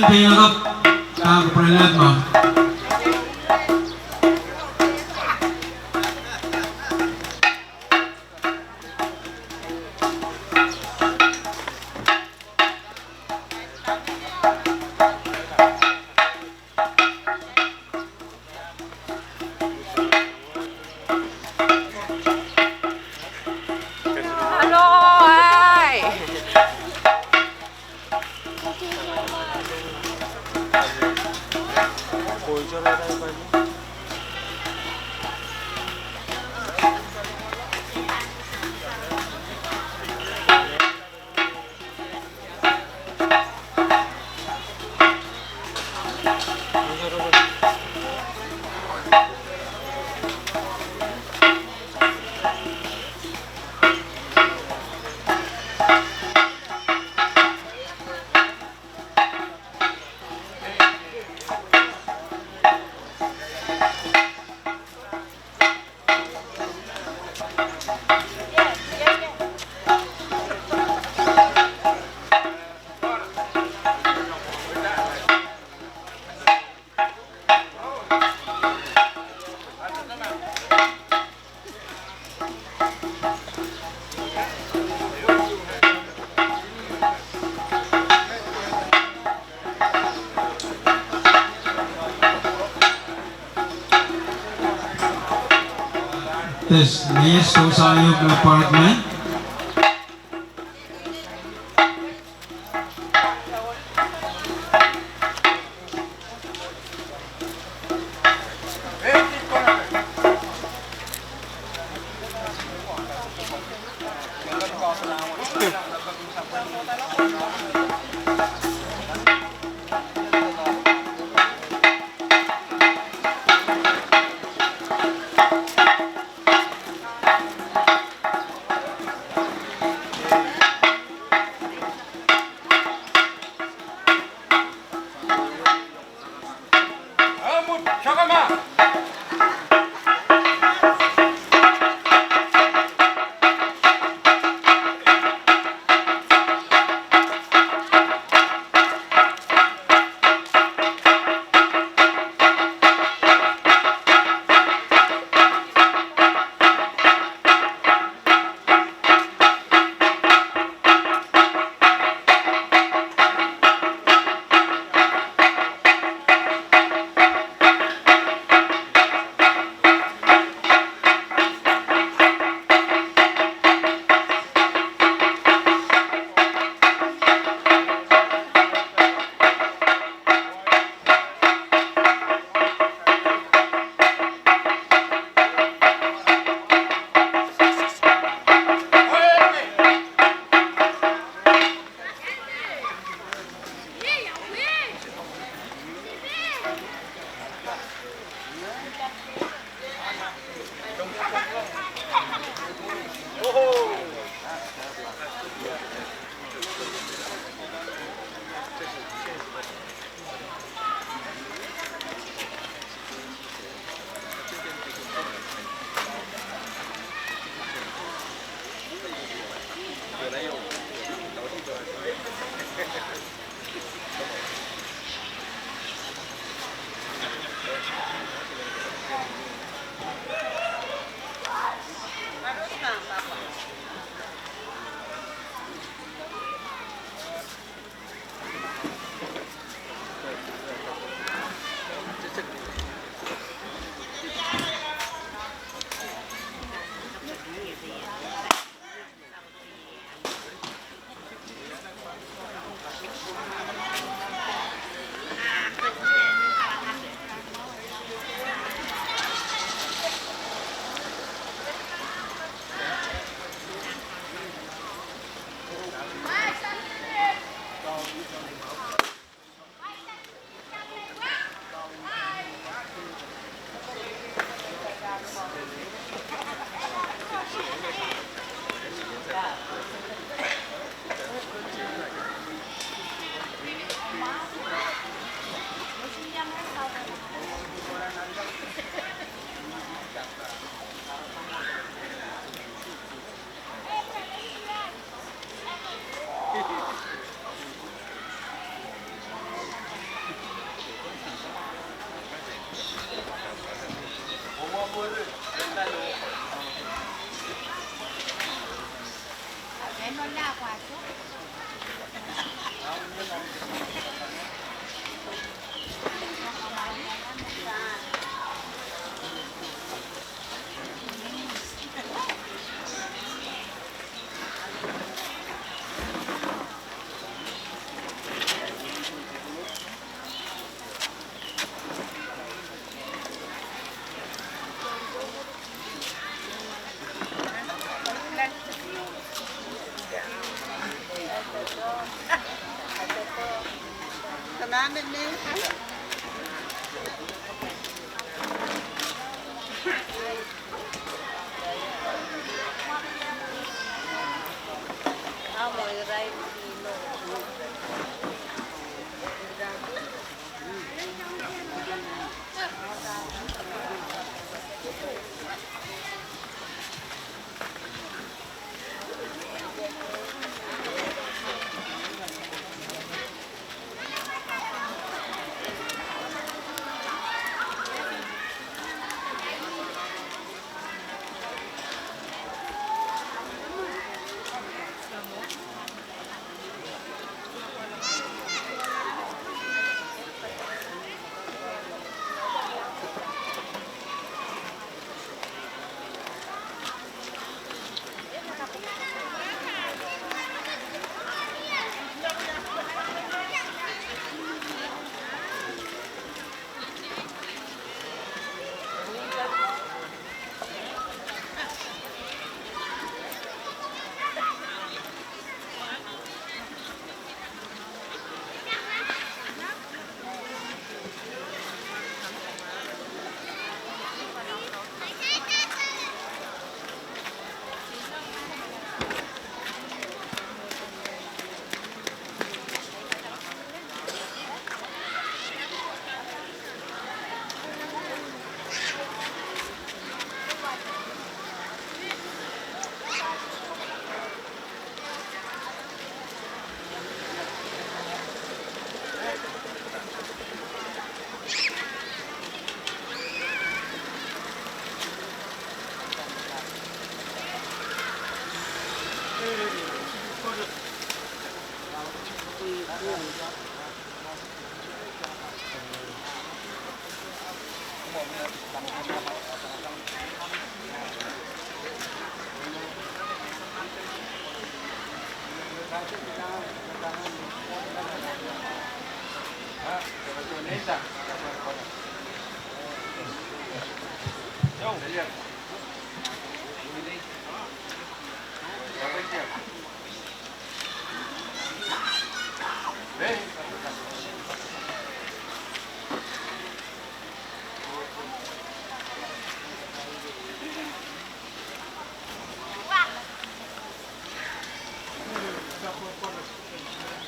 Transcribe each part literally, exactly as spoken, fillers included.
Peinakapw, pahn kupwurelahte ma. Hello, hi. This next Osayo apartment.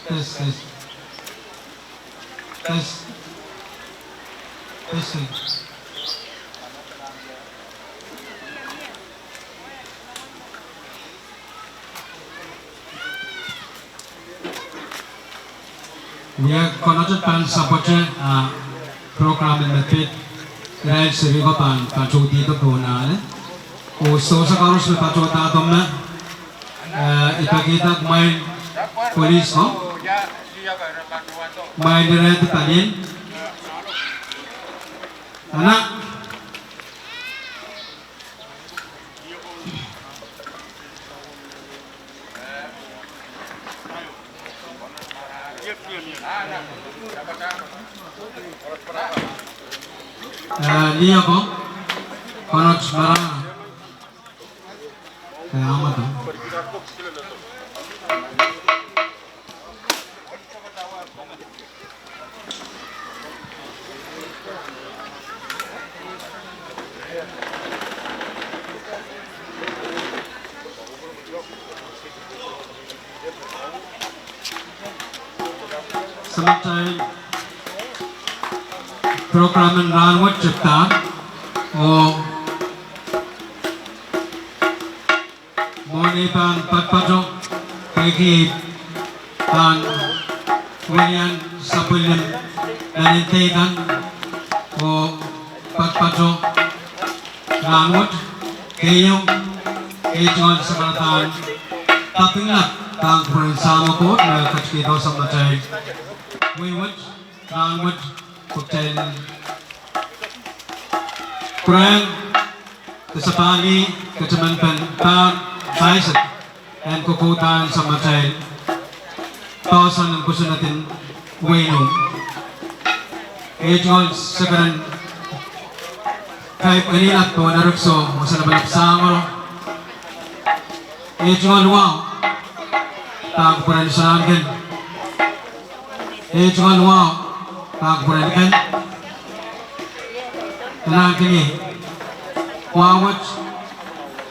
Test, test. Test. Testing. Wia konehng pahn sapwete, ah, program en me pid, irail seri ko pahn patohdi dohng pohn ale. Oh sewese koaros me patohda dohng me, eh, ipakihda mwail polis ko, mwail irail de palien. Ana. Eh, ni ako, konehng mara. Eh, amada. Samatail program en rahnwet tepda, oh mwohn ei pahn patopato, pwehki ei pahn welian sapwellime nan ei dei kan, oh patopato rahnwet, keieu, ei tungoal sakaradahn kapinga pahn kupwuren Sahm Koht me ketikihdo samatail wehwet rahnwet, pwehki kitail pwurehng de sapahl katamanpen pahr paisek en kokoudahn samatail poahsoan en kosonned en wehin Ong. Ei tungoal sakaradahn kaipw eni lap pohn erekiso, oh sanapanap Sahmo. Ei tungoal wahu pahn kupwuren Sanahnken. Ei tungoal wahu Pahn kupwuren Ken. Anahn kini wah wet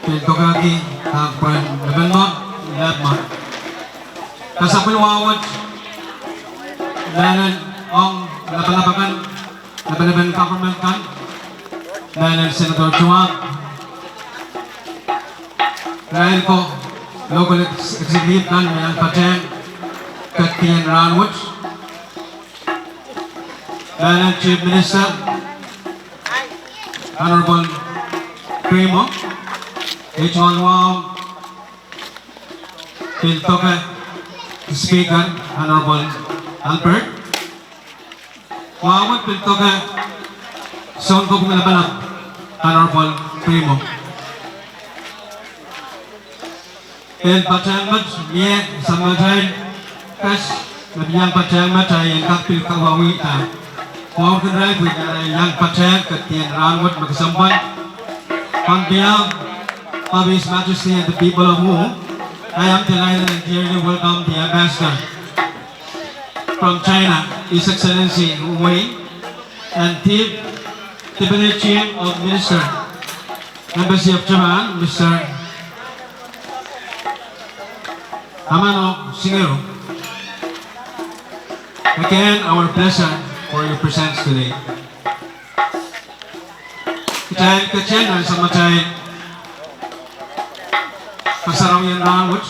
pil dokehki pahn kupwuren Lebanon, Lebanon. Kasapwil wah wet, mehlel ong lapalap akan, lapalapen government kan, mehlel Senator Tuang, irail ko local ex-, executive kan me iang patehng ketkihong rahn wet. Mehlel Chief Minister, Honorable Primo, itohn wah pil doke Speaker, Honorable Albert. Wah wet pil doke Sounkopwung Lapalap, Honorable Primo. En patehng met, mie samatail kes me pil iang patehng met, ahi en kak pil kawauwihda. Wahu kin irail pwe irail iang patehng ketkihong rahn wet me kesempwal. On behalf of His Majesty and the people of Wu, I am delighted and dearly welcome the ambassador from China, His Excellency Wu Wei, and the Deputy Chief of Minister, Embassy of Japan, Mister Amano Shigeru. Again, our pleasure for your presence today. Kitail ketin nan samatail kasarawien rahn wet,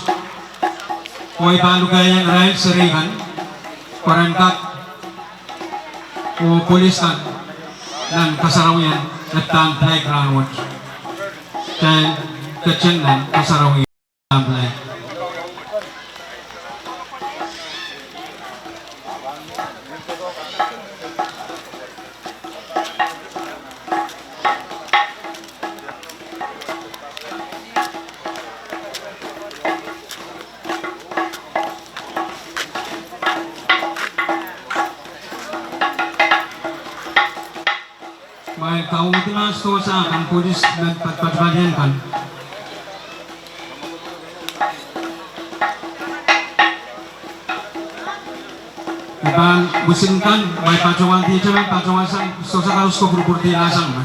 oh I pahn lukehiong irail seri kan, pwe ren kak oh police kan nan kasarawien epdahn flag rahn wet. Kitail ketin nan kasarawien epdahn flag. Mwail kauhdi mahs dohsang kan police men pat-, patpatpalien kan. I pahn wisin kan, mwail patohwan dihte men patohwan sang, sohte kak usko pwurupwurdihlahsang me.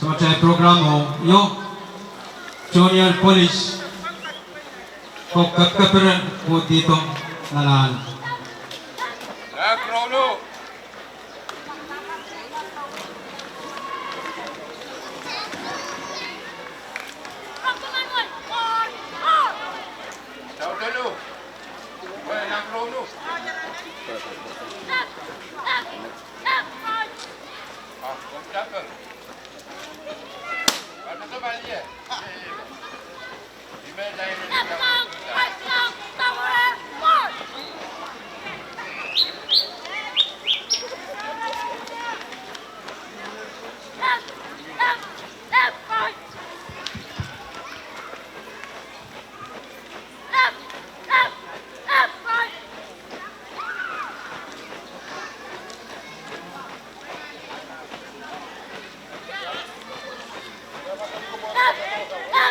Samatail program oh io, junior police, ko kepkeperen ko dihdo nan ahlo.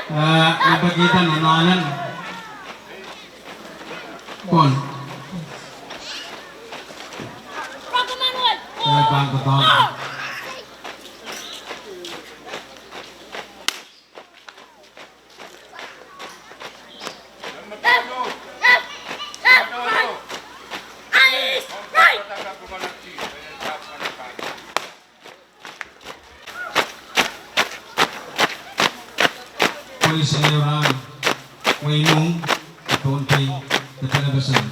Eh, napakihda nan ahlen. Pwon. Eh, pahn kohdo. Police en ehu rahn, wehin Wu, tohnpei de television.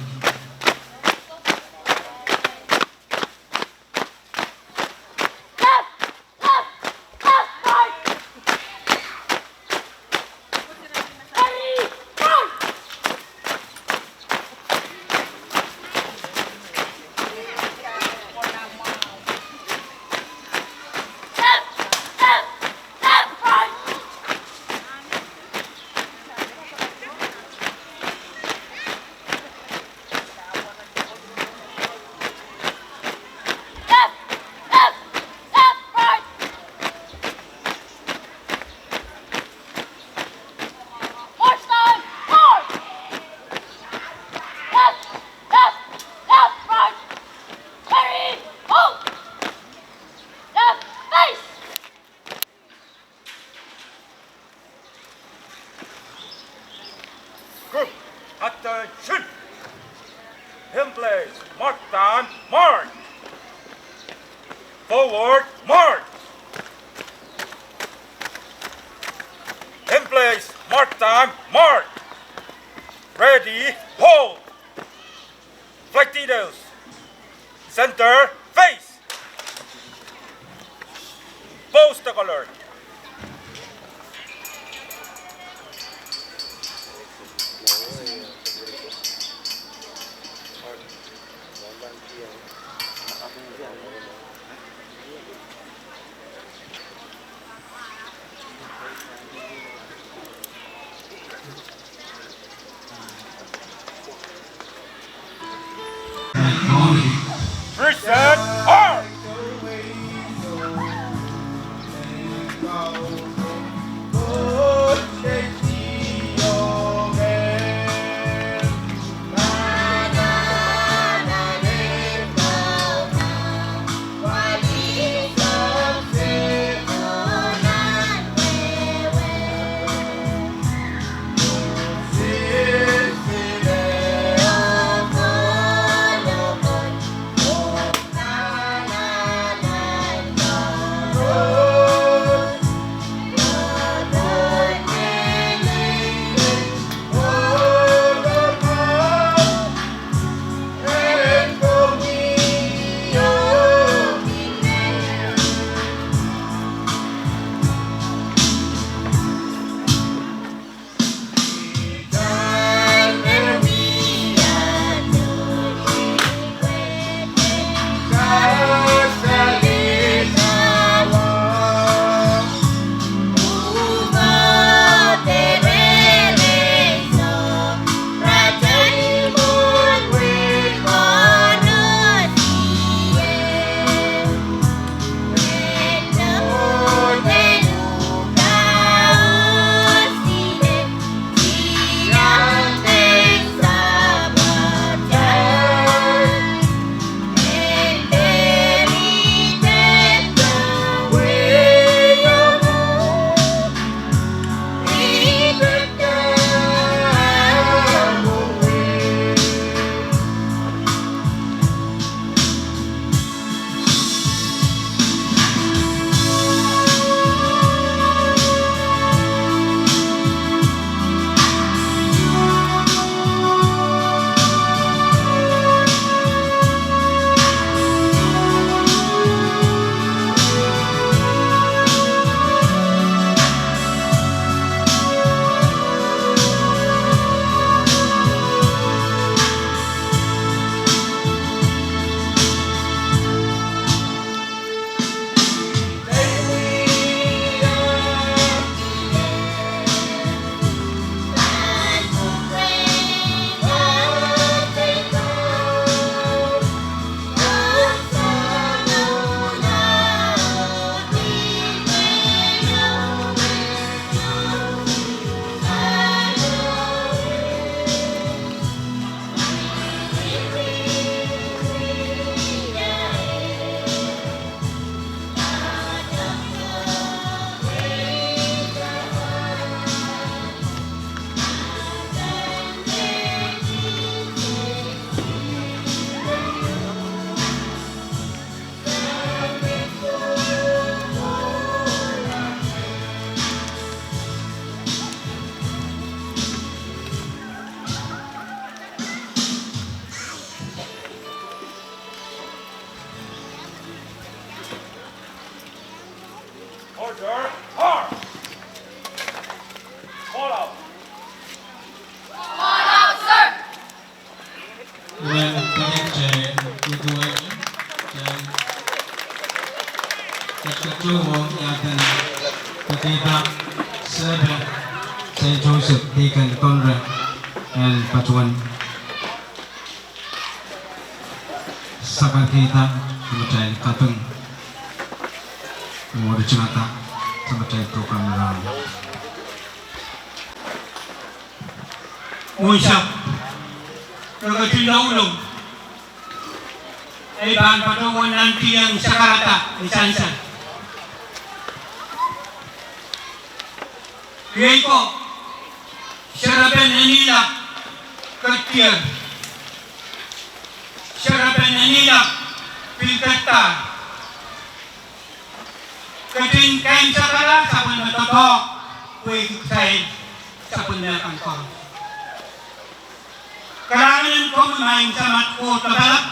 In place, mark time, march. Forward, march. In place, mark time, march. Ready, hold. Flight details. Center, face. Post the color. Present arms! Order, arms! Call out! Call out, sir! Well, kitail uduwei, kitail ketiket tohng iaden Kadehde Sehpe, Saint Joseph Deacon Conference, en patohwan sakarkihda, kitail kaping, oh ritingada, kitail program rahn. Mwohn sahpw, re ketin nohno, e pahn patohwan nantihong sakarada ni sansal. Riei ko, sarawi en Inla, ketiket. Ketin kehn sapwellime doadoahk, pwehki kitail sapwellime kan koaros. Kalahngan en komwi Maing Samat Koht Lapalap,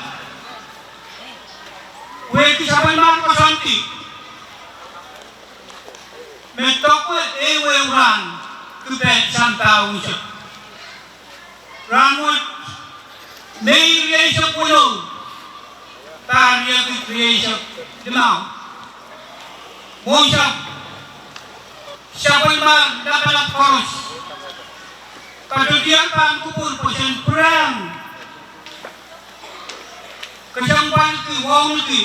pwehki sapwellime koasoandi me doke ehuehu rahn kipe sampah unsek. Rahnwet, Mei rieisek weneu, pahr riekid rieisek limau. Mwohnsapw, sapwellime lapalap koaros, patohdiong pahn kupwur pwe sen pwurehng kesempwalki, wauneki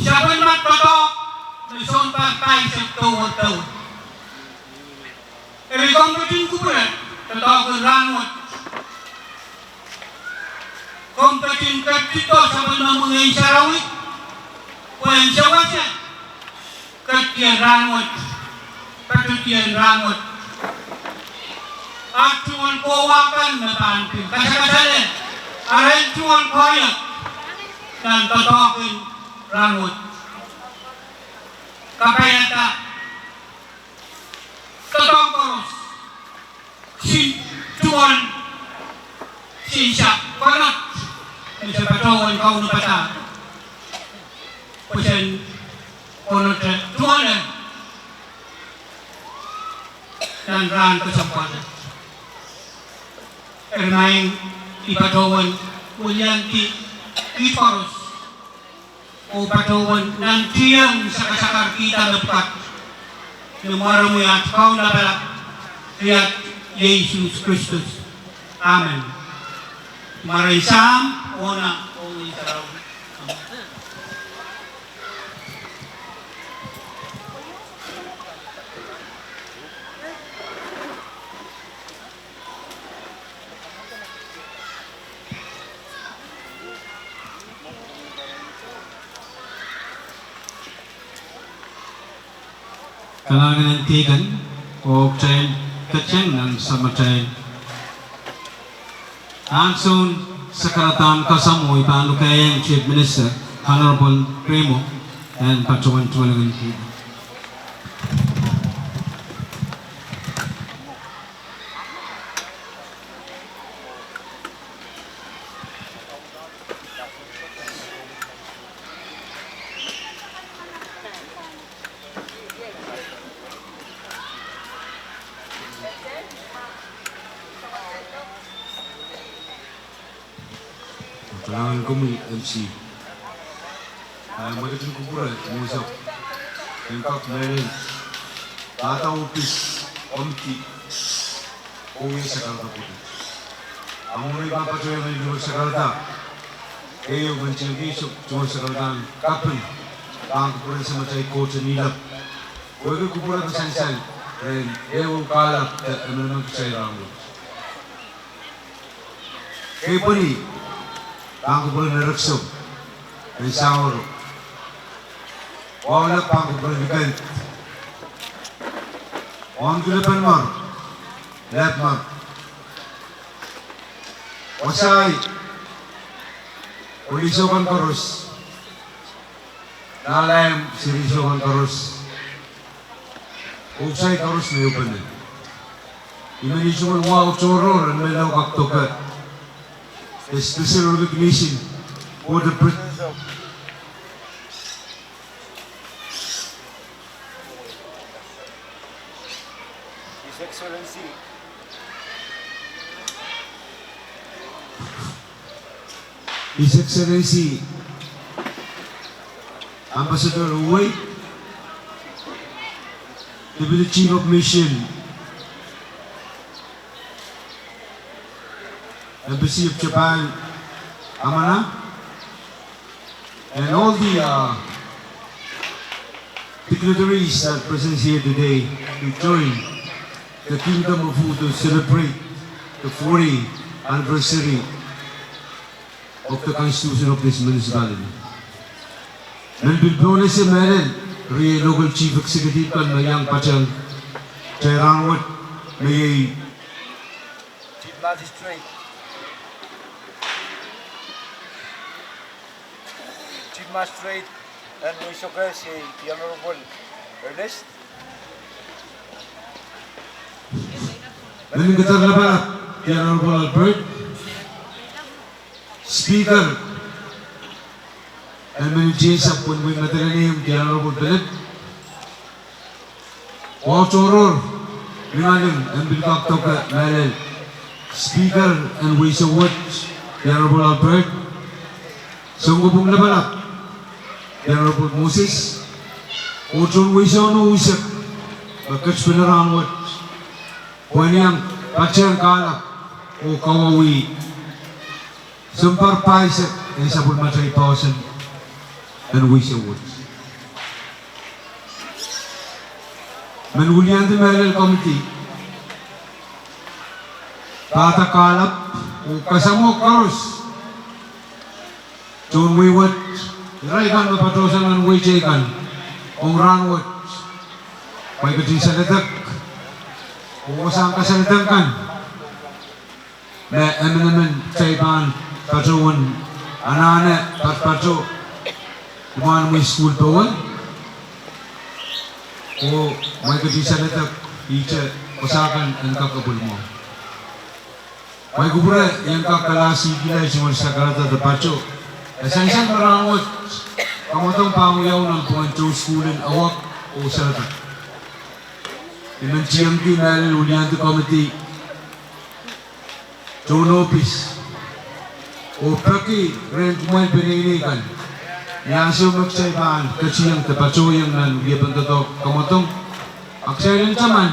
sapwellime doadoahk me sounpar pahisek dohwet dohwet. Eri komw ketin kupwure doadoahk en rahnwet. Komw ketin ketido sapwellimomwi Ngehn Sarawi, pwe en sewese ketido rahnwet, patohdiong rahnwet. Aht tungoal kowe kan me pahn pil kasakasale arail tungoal koahiek nan doadoahk en rahnwet. Kapaiada doadoahk koaros, sin tungoal, sin sahpw konehng, me se patohwan kaunopada, pwe sen konehng tungoal nan rahn kesempwal. Eri Maing, I patohwan weliandi kiht koaros, oh patohwan nantihong sakasakarkihda mepwukat, ni mwaren aht Kaun Lapalap, Iehros Kristus. Amen. Mwaren Sahm, oh Nah, oh Ngehn Sarawi. Kalahngan en kihong, oh kitail ketin nan samatail. Ansoun sakaradahn kasamwo I pahn lukehiong Chief Minister, Honorable Remo, en patohwan tungoalengen kihong. Kalahngan komwi M C. Ah, ma ketin kupwure, mwohnsapw, en kak mehlel dahda ohpis komiti oh wia sakarada pwukat. Ahmw mwuri pahn patohwan tungoal sakarada, keieu menseng kei sou tungoal sakarada en kaping, pahn kupwuren Samatail Koht en Ihlap, pwehki kupwure me sansal rehn ehuehu kahlap de emenemen kitail rahnwet. Keipweni, pahn kupwuren Ereksong, en Sangoro. Wahu Lap, pahn kupwuren Likend. Wauneki Lepenmwar, Lepmwar. Wasahi, oh lihsou kan koaros. Nahleim, seri lihsou kan koaros. Oh kitail koaros me ehupene. I men iei tungoal wahu tohrohr en menlau kak doke. The special recognition for the pre- His Excellency. His Excellency Ambassador Uwei, Deputy Chief of Mission, Embassy of Japan, Amana, and all the, uh, dignitaries that present here today to join the Kingdom of Wu to celebrate the fortieth anniversary of the constitution of this municipality. Men pil pohnese mehlel, riei local chief executive kan me iang patehng kitail rahnwet, me iei Chief Magistrate. Magistrate en Wisokes, the Honorable Ernest. Meninkeder lapalap, the Honorable Albert. Speaker en meninkeder sapwellimomwi Madolenihmw, the Honorable Philip. Wahu tohrohr, lingaling en pil kak doke mehlel Speaker en Wisou wet, the Honorable Albert. Sounkopwung lapalap, the Honorable Moses. Oh tohn Wisou unsek me ketpene rahnwet pwehn iang patehng kahlap oh kawauwih sounpar pahisek en sapwellimatail poahsoan en Wisou wet. Men wiliandi mehlel komiti, pahda kahlap oh kasamwo koaros tohn wei wet, irail kan me patohsang nan wehi teikan ong rahnwet. Mwein ketin saledek oh wasahn kasaledek kan me emenemen kitail pahn patohwan anahne patopato imwahn mwehi sukuhl powe. Oh mwein ketin saledek ihte wasahn kan en kak kapwuramwahu. Mwein kupwure I en kak kalahsihkihla tungoal sakarada de pato. E sansal me rahnwet kamwadong pahn wiawi nan pwungen tohn sukuhl en Awak oh Saledek. I men tiengki mehlel wiliandi komiti tohn ohpis oh peki rehn kumwail peneinei kan ni ansou me kitail pahn ketiong de patohiong nan wiepen doadoahk kamwadong. A kitail en taman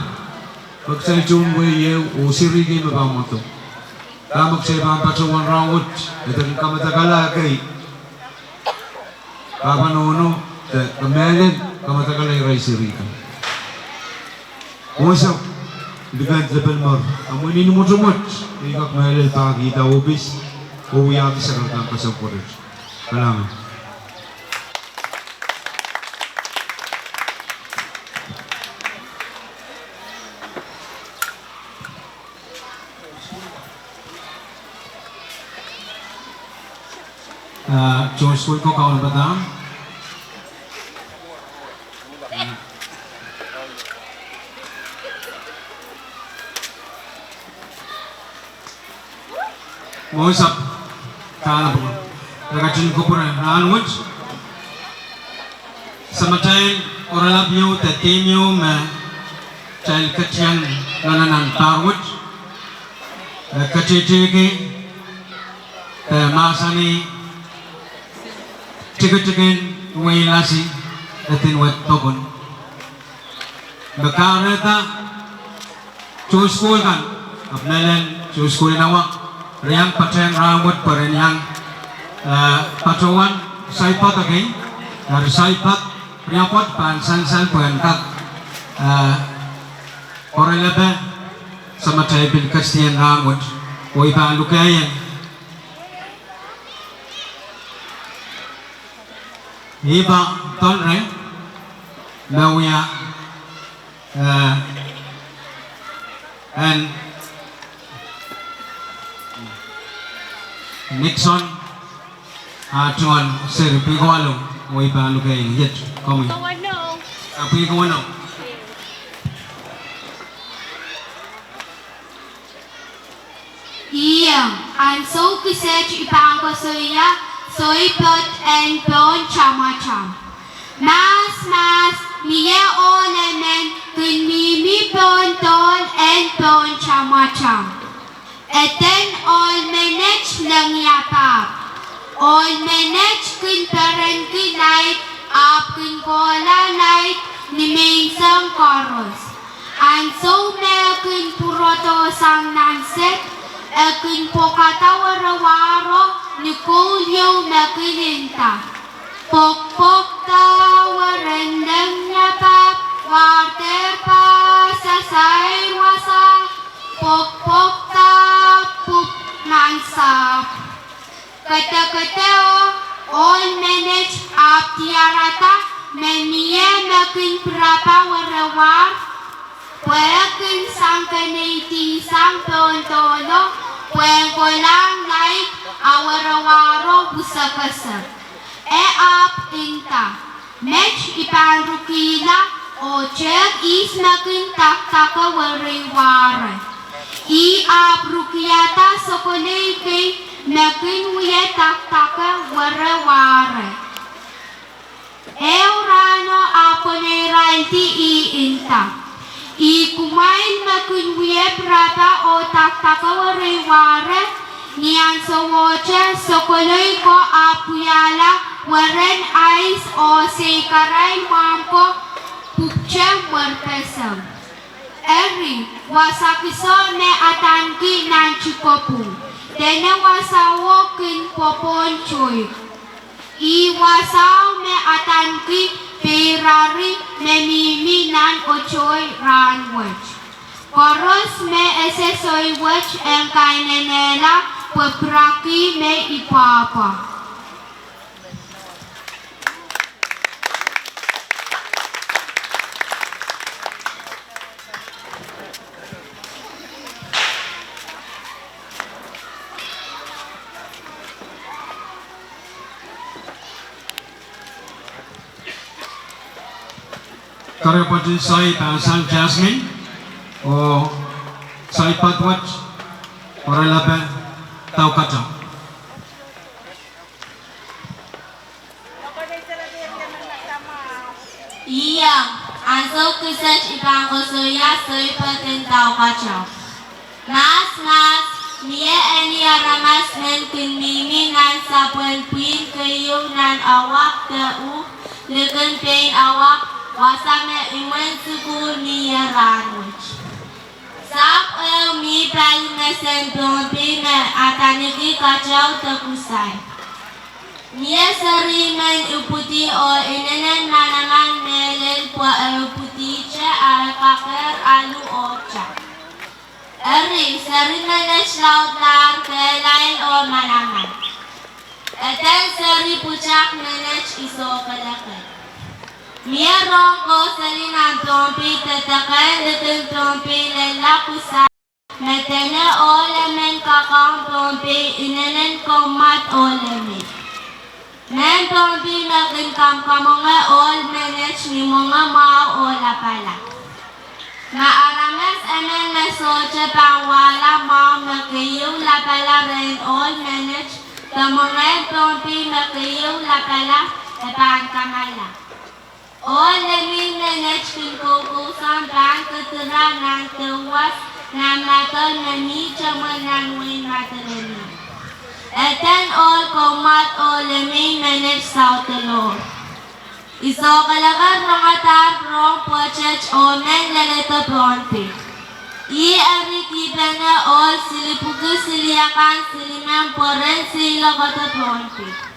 me kitail tohn wehi ehu oh seri kei me pahn mwadong. Dahme kitail pahn patohwan rahnwet, e dehr kamadakala ekei pahpa nohno de kemehlel kamadakala irail seri kan. Mwohnsapw, likend lepel mor, a mwein ni mwotomwot, I kak mehlel pahkihda ohpis oh wiahki sakaradahn kasapw pwoat. Kalahngan. Ah, tohn sukuhl ko kaunopada. Mwohnsapw, kahlap, re ketin kupwure rahnwet. Samatail oaralap ieu de theme ieu me kitail ketieng nan nan pahr wet, e ketikihdi de mahsanih tikitikin wehi Lasi, edin wet pokon. Me kahrehda tohn sukuhl kan, ahpw mehlel tohn sukuhl en Awak, re iang patehng rahnwet pwe re iang, eh, patohwan saipwatki, eri saipwat riapwoat pahn sansal pwehn kak, eh, orelepe samatail pil ketieng rahnwet, oh I pahn lukehiong Iba Tonre, me wia, eh, en Nixon, a tungoal seri pwihk walu, oh I pahn lukehiong iet, komwi. A pwihk walu. Ih, ansou kiset I pahn koasoia soai pwoat en pohn tamwatam. Mahs, mahs, mie ohl emen kin mihmi pohn dohl en pohn tamwatam. Eden ohl menet leng iapahp. Ohl menet kin perenki laid, ahpw kin kohla laid ni menseng koaros. Ansou me e kin pwurodohsang nan set, e kin pwokada werewahro ni koul ieu me kin nda: Pwokpwokda weren leng iapahp, war dehr pahsa sair wasa, pwokpwokda pwuhk nan sahpw. Kedekede o, ohl menet ahpw diarada me mie me kin pirapa werewar, pwe e kin sang keneidihsang pohn dohlo, pwehn kolahng laid, a werewahro pwusekesek. E ahpw nda, met I pahn rukihla, oh tehk ihs me kin dakdake werei wahre. Ih ahpw rukihada sokolei kei me kin wie dakdake were wahre. Ehu rahno ahpw konehng iraildi ih nda, ih kumwail me kin wie pirapa oh dakdake werei wahre. Ni ahnsowohte sokolei ko ahpw wiahla weren ais oh seikarail mwahmw ko pwupwute mwerpeseng. Eri, wasa kiso me adaneki nan tikopwung, dene wasao kin pwopwohn toik. Ih wasao me adaneki peirari me mihmi nan otohi rahnwet. Koaros me ese soai wet en kainenehla pwe piraki me I pwapwa. Kahrepen soai pahn sang Jasmine, oh soai pahn wet, oh re lepe daukata. Iang, ansou kiset I pahn koasoia soai pahn daukata. Mas, mas, mie eni aramas men kin mihmi nan sapwen pwihn keieu nan awak de uh, likin pein awak, wasa me imwen sukuhl mie rahnwet. Sapw ehu mi pali mesen Pohnpei me adaneki Katau de Kusai. Mie seri men ipwidi oh inenen manaman mehlel pwe e ipwidihte a e kakehr alu oh ta. Eri, seri menet laudlahr kehlail oh manaman. Eden seri pwutak menet I sohkelekel. Mie rong koseli nan Pohnpei de dekehn likin Pohnpei lella Kusai, me dene ohl emen kakaun Pohnpei inenen Koumwad Olemei. Mehn Pohnpei me kin kamwkamwenge ohl menet ni mwenge mwahu oh lapalap. Ma aramas emen me sohte pahn wahla mwahu me keieu lapala rehn ohl menet, de mwengehn Pohnpei me keieu lapala, e pahn kamala. Ohl lemei menet kin koukousoan pahn kedirahn nan deuwas nan madol me mih temwen nan wehin Madolenihmw. Eden ohl Koumwad Olemei menet Soudelor. I sohkelekel rongadahr rong pwoatet oh men leledo Pohnpei. Ih eri kihpene ohl silipwuki siliakan silimen pwoaren seiloakada Pohnpei.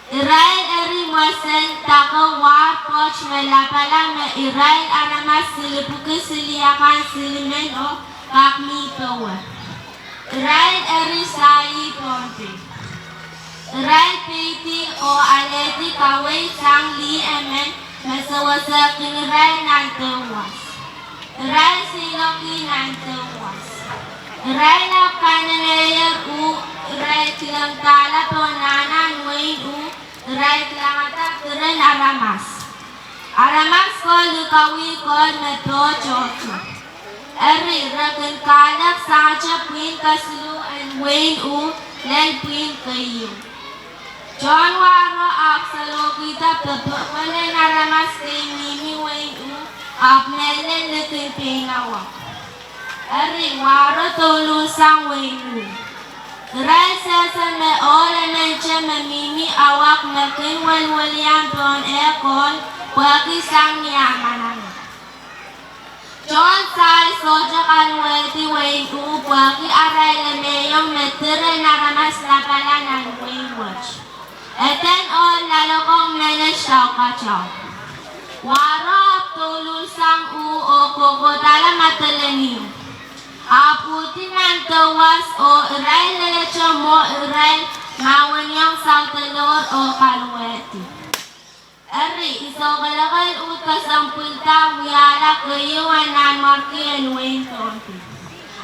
Irail eri mwesen dake war pwoat me lapala me irail aramas silipwuki siliakan silimen o kak mi powe. Irail eri sahi Pohnpei. Irail peidi oh alehdi kaweid sang lih emen me sewesehkin irail nan deuwas. Irail seiloaki nan deuwas. Irail ahpw kanenehier uh, irail kilengdahla pohn nahnan wehin uh, irail kilangada diren aramas. Aramas ko likawih Koht me poh tohto. Eri, re kin kahlek sangete pwihn kesiluh en wehin uh lel pwihn keieu. Tohn wahro ahpw salohkihda pwe powehn aramas kei mihmi wehin uh ahpw mehlel likin pein awak. Eri, wahro douluhl sang wehin uh. Irail sehse me ohl emente me mihmi awak me kin weliwelian pohn eh kohl pwehki sang ni ah manaman. Tohn sahi sohte kaluwehdi wehin uh pwehki arail lemeiong me diren aramas lapala nan wehi wet. Eden ohl loalokong menet daukatau. Wahro ahpw douluhl sang uh oh kohkohdahla Madolenihmw. Ahpw uhdi nan deuwas oh irail leleto mwo irail mahweniong Soudelor oh kaluwehdi. Eri, I sohkelekel uhd kesempwalda wiahla keieu en nanmwarki en wehin Pohnpei.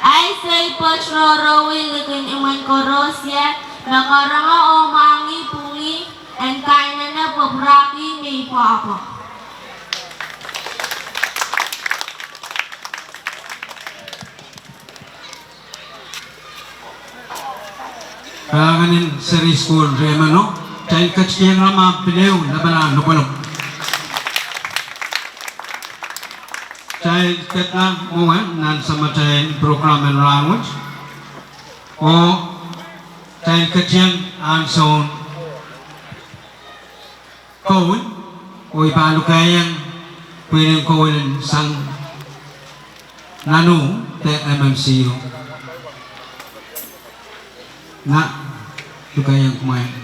Ahi soai pwoat rohrohwih likin imwen koaros me karonge oh mwahngih pwungih en kainene Pwahpwa. Pahn kenen seri sukuhl riemeno, kitail ketikihong rahn pil ehu lapalahn lopwolopw. Kitail ketla mwowe nan samatail program en rahnwet. Oh kitail ketiong ansoun koul, oh I pahn lukehiong pwihnen koul en sang nanu de M M C O. Nah, lukehiong kumwail.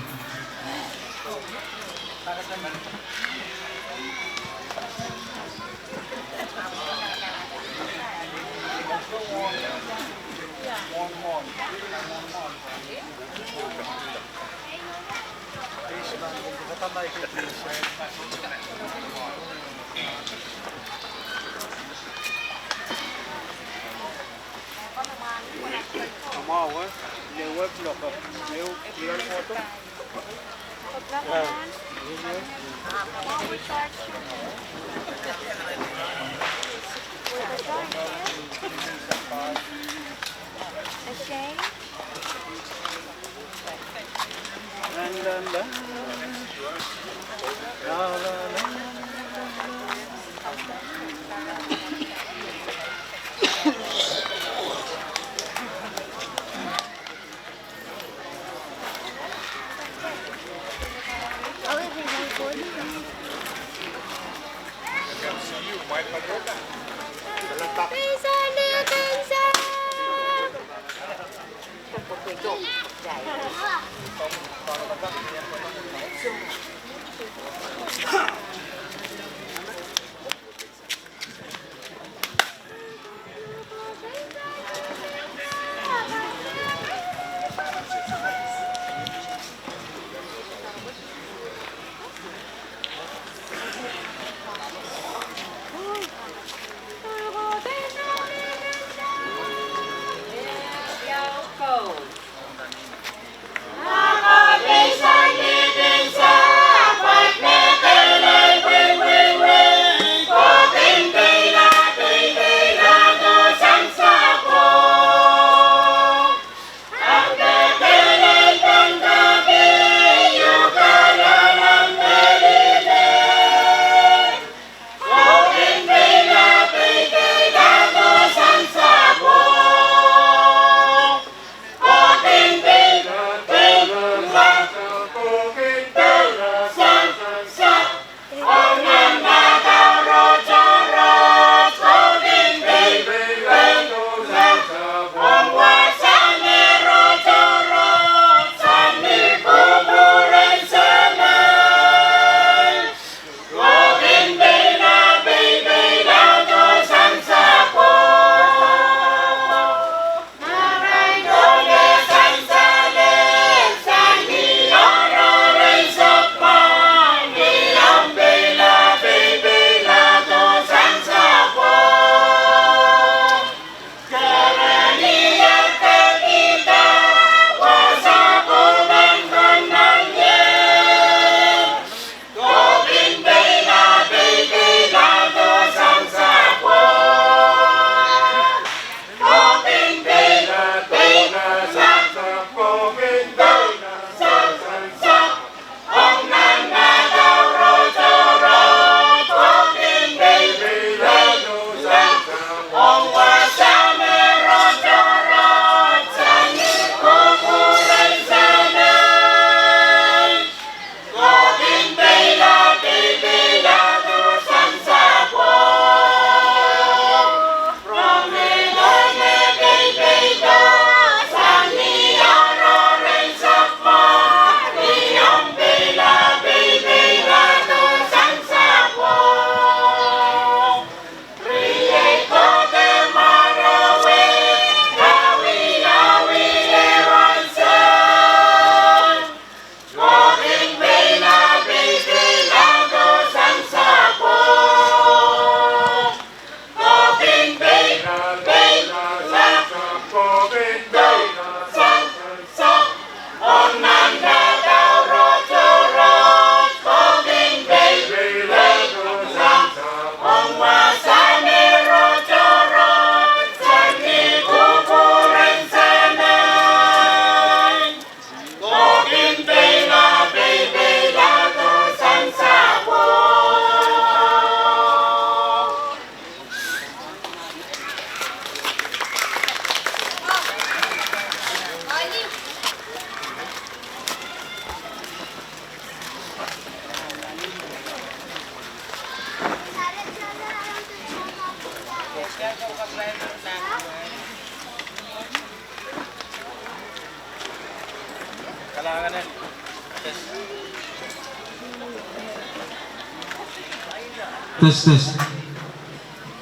Test, test.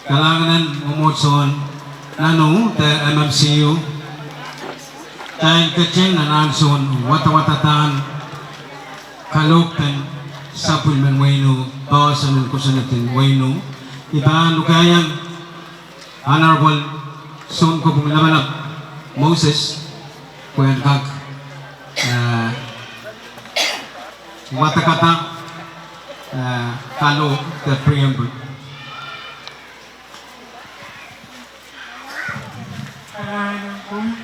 Kalahngan en mwomwohdiso en Nanou de M M C U. Kitail ketin anahne sohte wadawadahn kalohk en sapwellimen wehin Nanou, poahsoan en kosonned en wehin Nanou. I pahn lukehiong Honorable Sounkopwung Lapalap Moses pwehn kak, eh, wadekada, eh, kalohk de preamble. Kalahngan en komwi.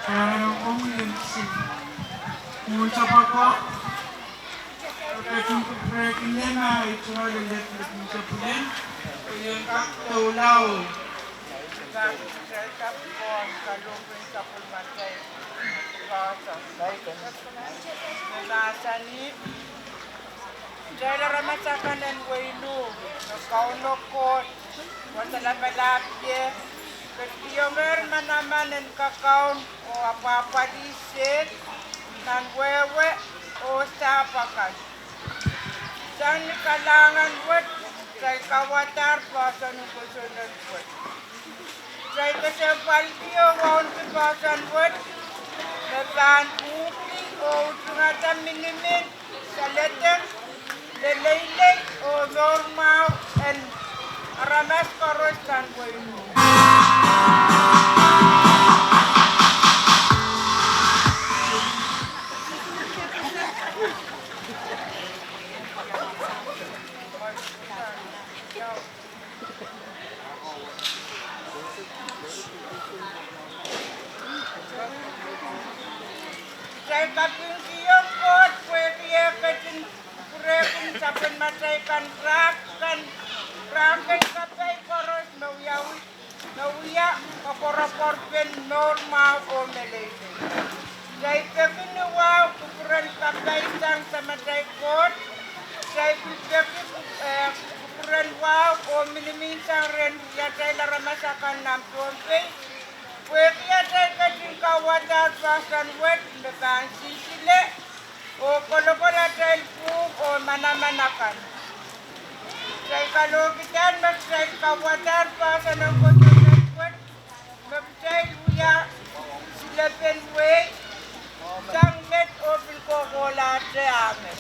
Kalahngan en komwi, M C. Mwohn sapwko. Ketin kupwurehki me ma I tungoal lelehdi lepin sapwellime, pwe I en kak doula oh mahsanih, kitail aramas akan en wehin Nanou, me Kauno Koht Wasa Lapalap ie, ketikihongehr manaman en kakaun oh apwahpwalih sehd nan wehwe oh sahpw akan. Sang ni kalahngan wet, kitail kauwadahr poahsoan en kosonned wet. Kitail kesempwalki oh wauneki poahsoan wet me pahn uhki oh utungada minimin, saledek, leleilei oh mour mwahu en aramas koaros nan wehin Nanou. Kitail kapingkihong Koht pwehki e ketin kupwurehki sapwellimatail kan, rahk kan, rahk en kapai koaros me wia, me wia koapworopworpen mour mwahu oh meleilei. Kitail peki ni wahu kupwuren kapai sang Samatail Koht. Kitail pil peki, eh, kupwuren wahu oh minimihsang rehn atail aramas akan nan Pohnpei, pwehki atail ketin kauwadahr poahsoan wet me pahn sinsile oh kolokol atail pwuhk oh manaman akan. Kitail kalohkihda me kitail kauwadahr poahsoan en kosonned wet, me kitail wia silepen wehi sang met oh pil kohkohlahte, amen.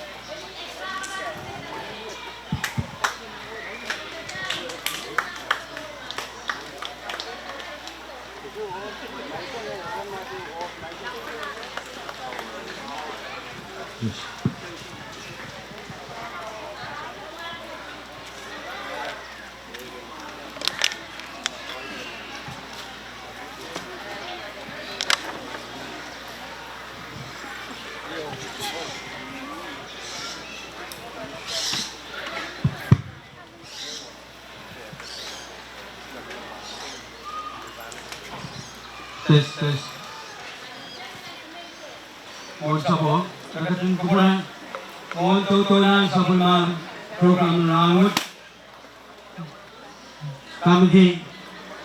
Test, test. Mwohn sapwko, e ketin kupwure mwohn dohdohlahn sapwellimomwi program rahnwet. Komiti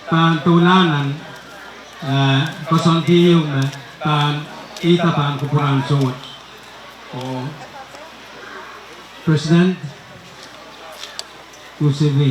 pahn doula nan, eh, koasoandi ieu me pahn ihda pahn kupwuren ansou wet. Oh President, U C V.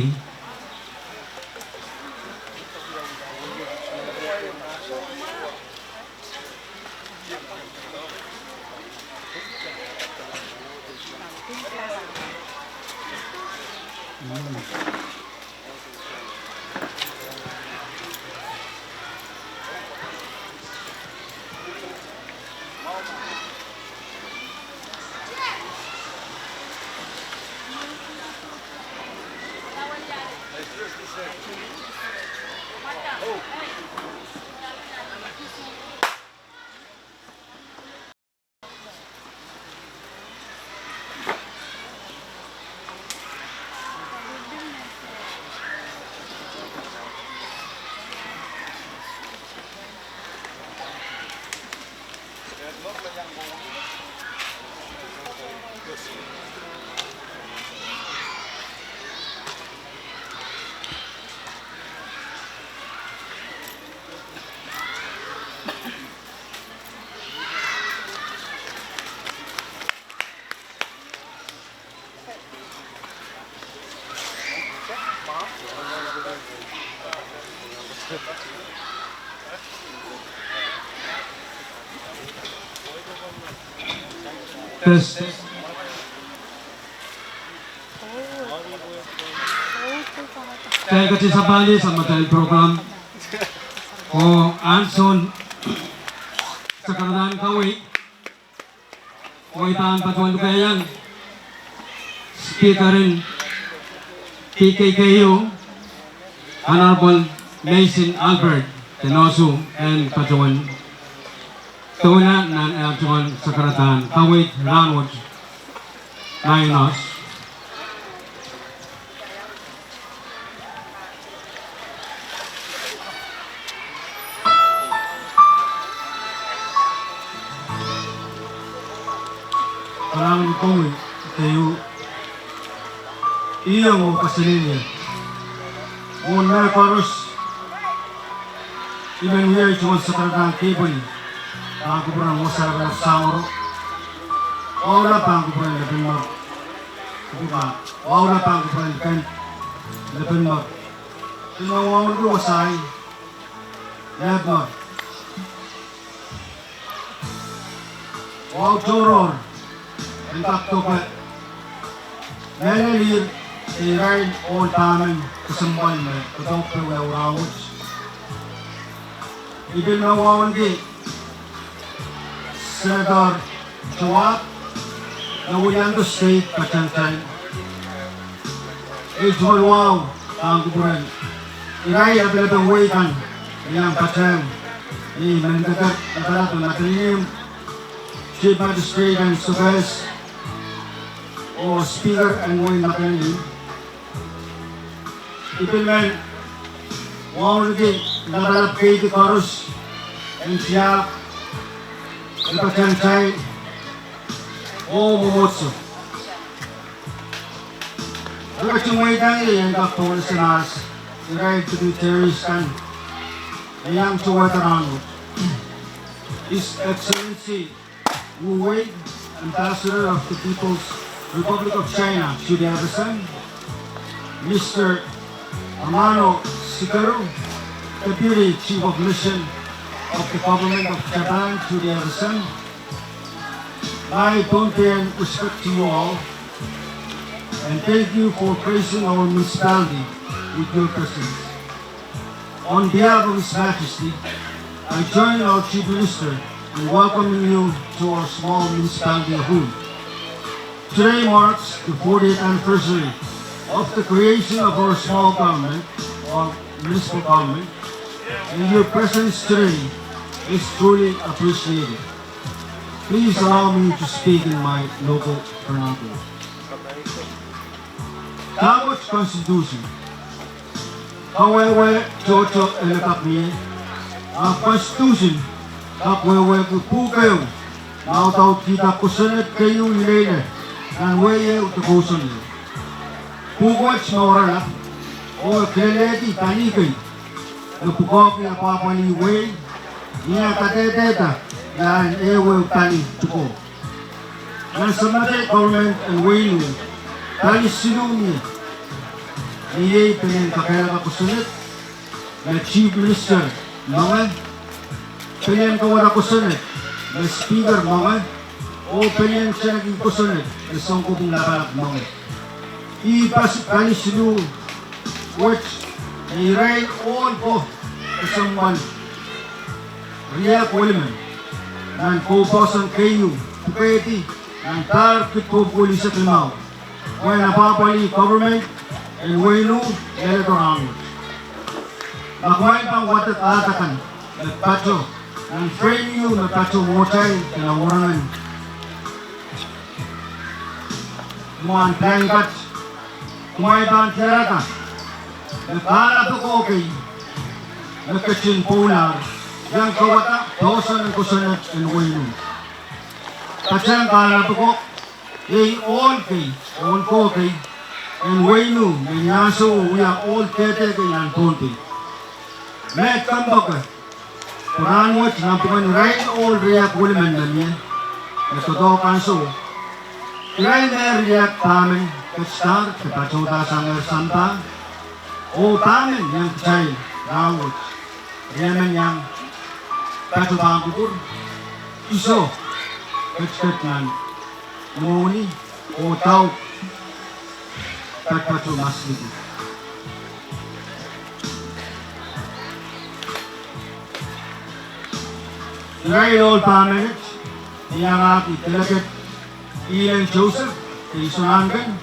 Test. Kitail ketin sapahl sang atail program. Oh ansoun sakaradahn kaweid, oh I pahn patohwan lukehiong Speaker en P K K U, Honorable Mason Albert, de nohsu en patohwan doula nan aht tungoal sakaradahn kaweid rahnwet. Nainos. Kalahngan en komwi, keieu, iang oh kaselehlie mwohn mehkoaros. I men wia tungoal sakaradahn kepwel, pahn kupwuren wasa lapalap Samoro, wahu lap pahn kupwuren Lepin Mwer. Kupwuren, wahu lap pahn kupwuren Ken Lepin Mwer. Pil me wauneki wasahi Lepin Mwer. Wahu tohrohr en kak doke mehlel irail, irail ohl pahmen kesempwal me doadoahk pwe wiawi rahnwet. I pil me wauneki Senator Tawab, me weliando state patehng kitail. Ei tungoal wahu pahn kupwuren irail lapalapen wehi kan me iang patehng ni Menkeker Lapalap en Madolenihmw, Chief Magistrate en Sokehs, oh Speaker en wehin Madolenihmw. I pil men wauneki lapalap keidi koaros en tiahk, e patehng kitail oh mwomwohdiso. Re ketin mweidohng ie en kak pohnese mahs irail dignitaries kan me iang towehda rahnwet. His Excellency Wu Wei, Ambassador of the People's Republic of China to the F S M, Mister Amano Shigeru, Deputy Chief of Mission of the Government of Japan to the F S M. My Pohnpeian respect to you all, and thank you for gracing our municipality with your presence. On behalf of His Majesty, I join our Chief Minister in welcoming you to our small municipality of Wulin. Today marks the fortieth anniversary of the creation of our small government, or municipal government, and your presence today is truly appreciated. Please allow me to speak in my local vernacular. Dahkot Constitution. Kawehwe tohto ele kak mie, ahpw Constitution kak wehwehki pwuhk ehu me audaudkihda kosonned keieu ileile nan wehi ehu de kousoan ehu. Pwuhk wet me oaralap oh e kilelehdi pali kei me pwukoahki apwahpwalih wehi, ni eh kadehdehda iahn ehuehu pali pwukoa. Nan Samatei Government en wehin Wulin, pali siluh mie, me iei pelien kakehlaka kosonned me Chief Minister mwenge, pelien kauwada kosonned me Speaker mwenge, oh pelien teneki kosonned me Sounkopwung Lapalap mwenge. Ih pali siluh wet me irail ohl ko kesempwal riehk welimen nan koupohson keieu pwukehdi nan pahr kid popwukohl eisek limau, pwehn apwahpwalih government en wehin Wulin leledo rahnwet. Ma kumwail pahn wadek ahd akan me pato nan frame ehu me pato mwohtail de nan warangen mwahn blanket, kumwail pahn diarada me kahlap oko kei me ketin pwoulahr iang kauwada poahsoan en kosonned en wehin Wulin. Patehng kahlap oko, iei ohl kei, ohl ko kei en wehin Wulin me ni ansou wia ohl dehde kei nan Pohnpei. Me kompoake pwe rahnwet nanpwungen irail ohl riehk welimen me mie, me doadoahk ansouo, irail me riehk pahmen ketidahr de patohda sangehr sampah, oh pahmen iang kitail rahnwet, riemen iang pato pahn kupwur, iso ketiket nan mwohni oh dauk patopato masliki. Irail ohl pahmen, iangahki Delegate Elen Joseph, Keisunahnken,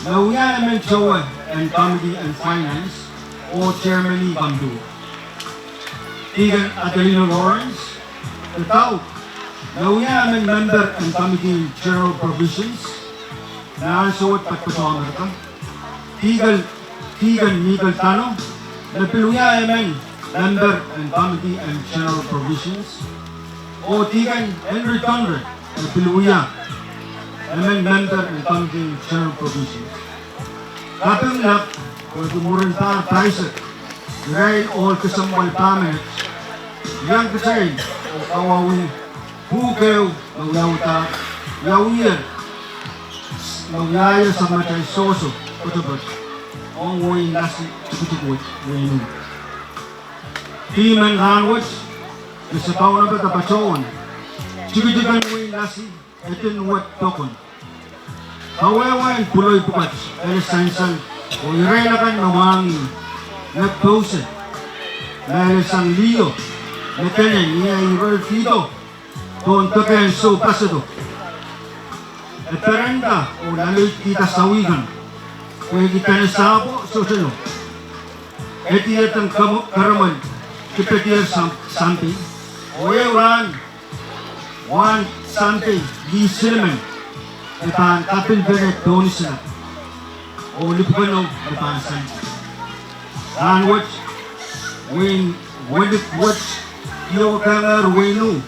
me wia emen towe en Committee en Finance oh Chairman en Committee. Deacon Adelino Lawrence, de dauk, me wia emen member en Committee en General Provisions, me ansou wet patopato Amerika. Deacon, Deacon Michael Tano, me pil wia emen member en Committee en General Provisions. Oh Deacon Henry Tonre, me pil wia emen member en Committee en General Provisions. Kaping lap, pwehki mwurin pahr paisek, irail ohl kesempwal pahmen, iang kitail oh kawauwih pwuhk ehu me wiawihda, wiawiher, me wiahier sapwellimatail sohso pwetepwet ong wehin Lasi tikitik wet, wehin Ih. Dihmen rahnwet, me se kaunopada patohwan, tikitiken wehin Lasi, edin wet pokon. Kawehwehn pwuloi pwukat ele sansal oh irail akan me mwahngih, me pousehla, me ele sang liho, me dene ni eh irerkihdo pohn deke en soupasedo, e perenda oh laloidkihda sawi kan, pwehki dene sahpwo sohte lo. Edieden kemw-, keremwen dipedier sam-, sampei, oh ehu rahn wahn sampei, lih silimen, e pahn kapilpene dohn isilap, oh lipwukeno e pahn sampei. Rahnwet, wehin Welik wet, ioukengehr wehin Uh,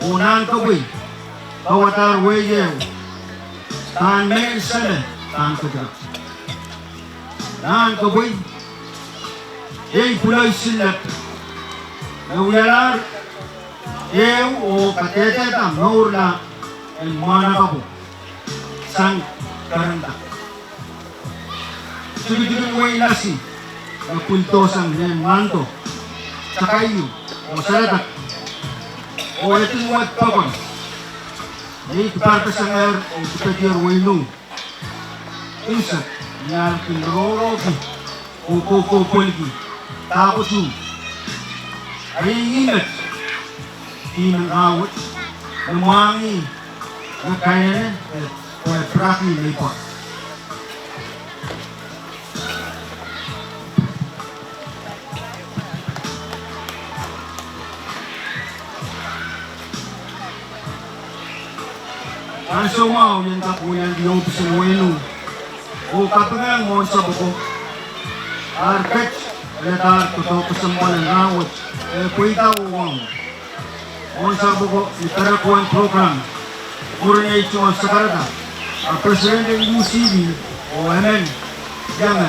oh Nahnkewehi, kauwadahr wehi ehu, pahn mehn seme pahn ketikihong Nahnkewehi, iei pwuloi sillep, me wialahr ehu oh kadehdehda mourla en mwahnakapwo sang kerenda. Tikitiken wehin Lasi, me pwildohsang mehn mwando, takaiu, oh saledek, oh edin wet pokon, iei diparpesengehr oh dipedier wehin Uh. Unsek, ni ahl kin rohrohki oh kohkohpwelki dahkot uh. Eri ih met, dihmen rahnwet, me mwahngih, me kainene, eh, pwe piraki me pwa. Ansou mwahu I en kak weliandi ohpis en wehin Uh, oh kapingehng mwohn sahpw ko, ahr ket, eladahr doadoahk kesempwal en rahnwet, eh, pweida oh wong. Mwohn sahpw ko ni perek wet en program, mwurin ei tungoal sakarada, a president en U C V, oh emen, ienge,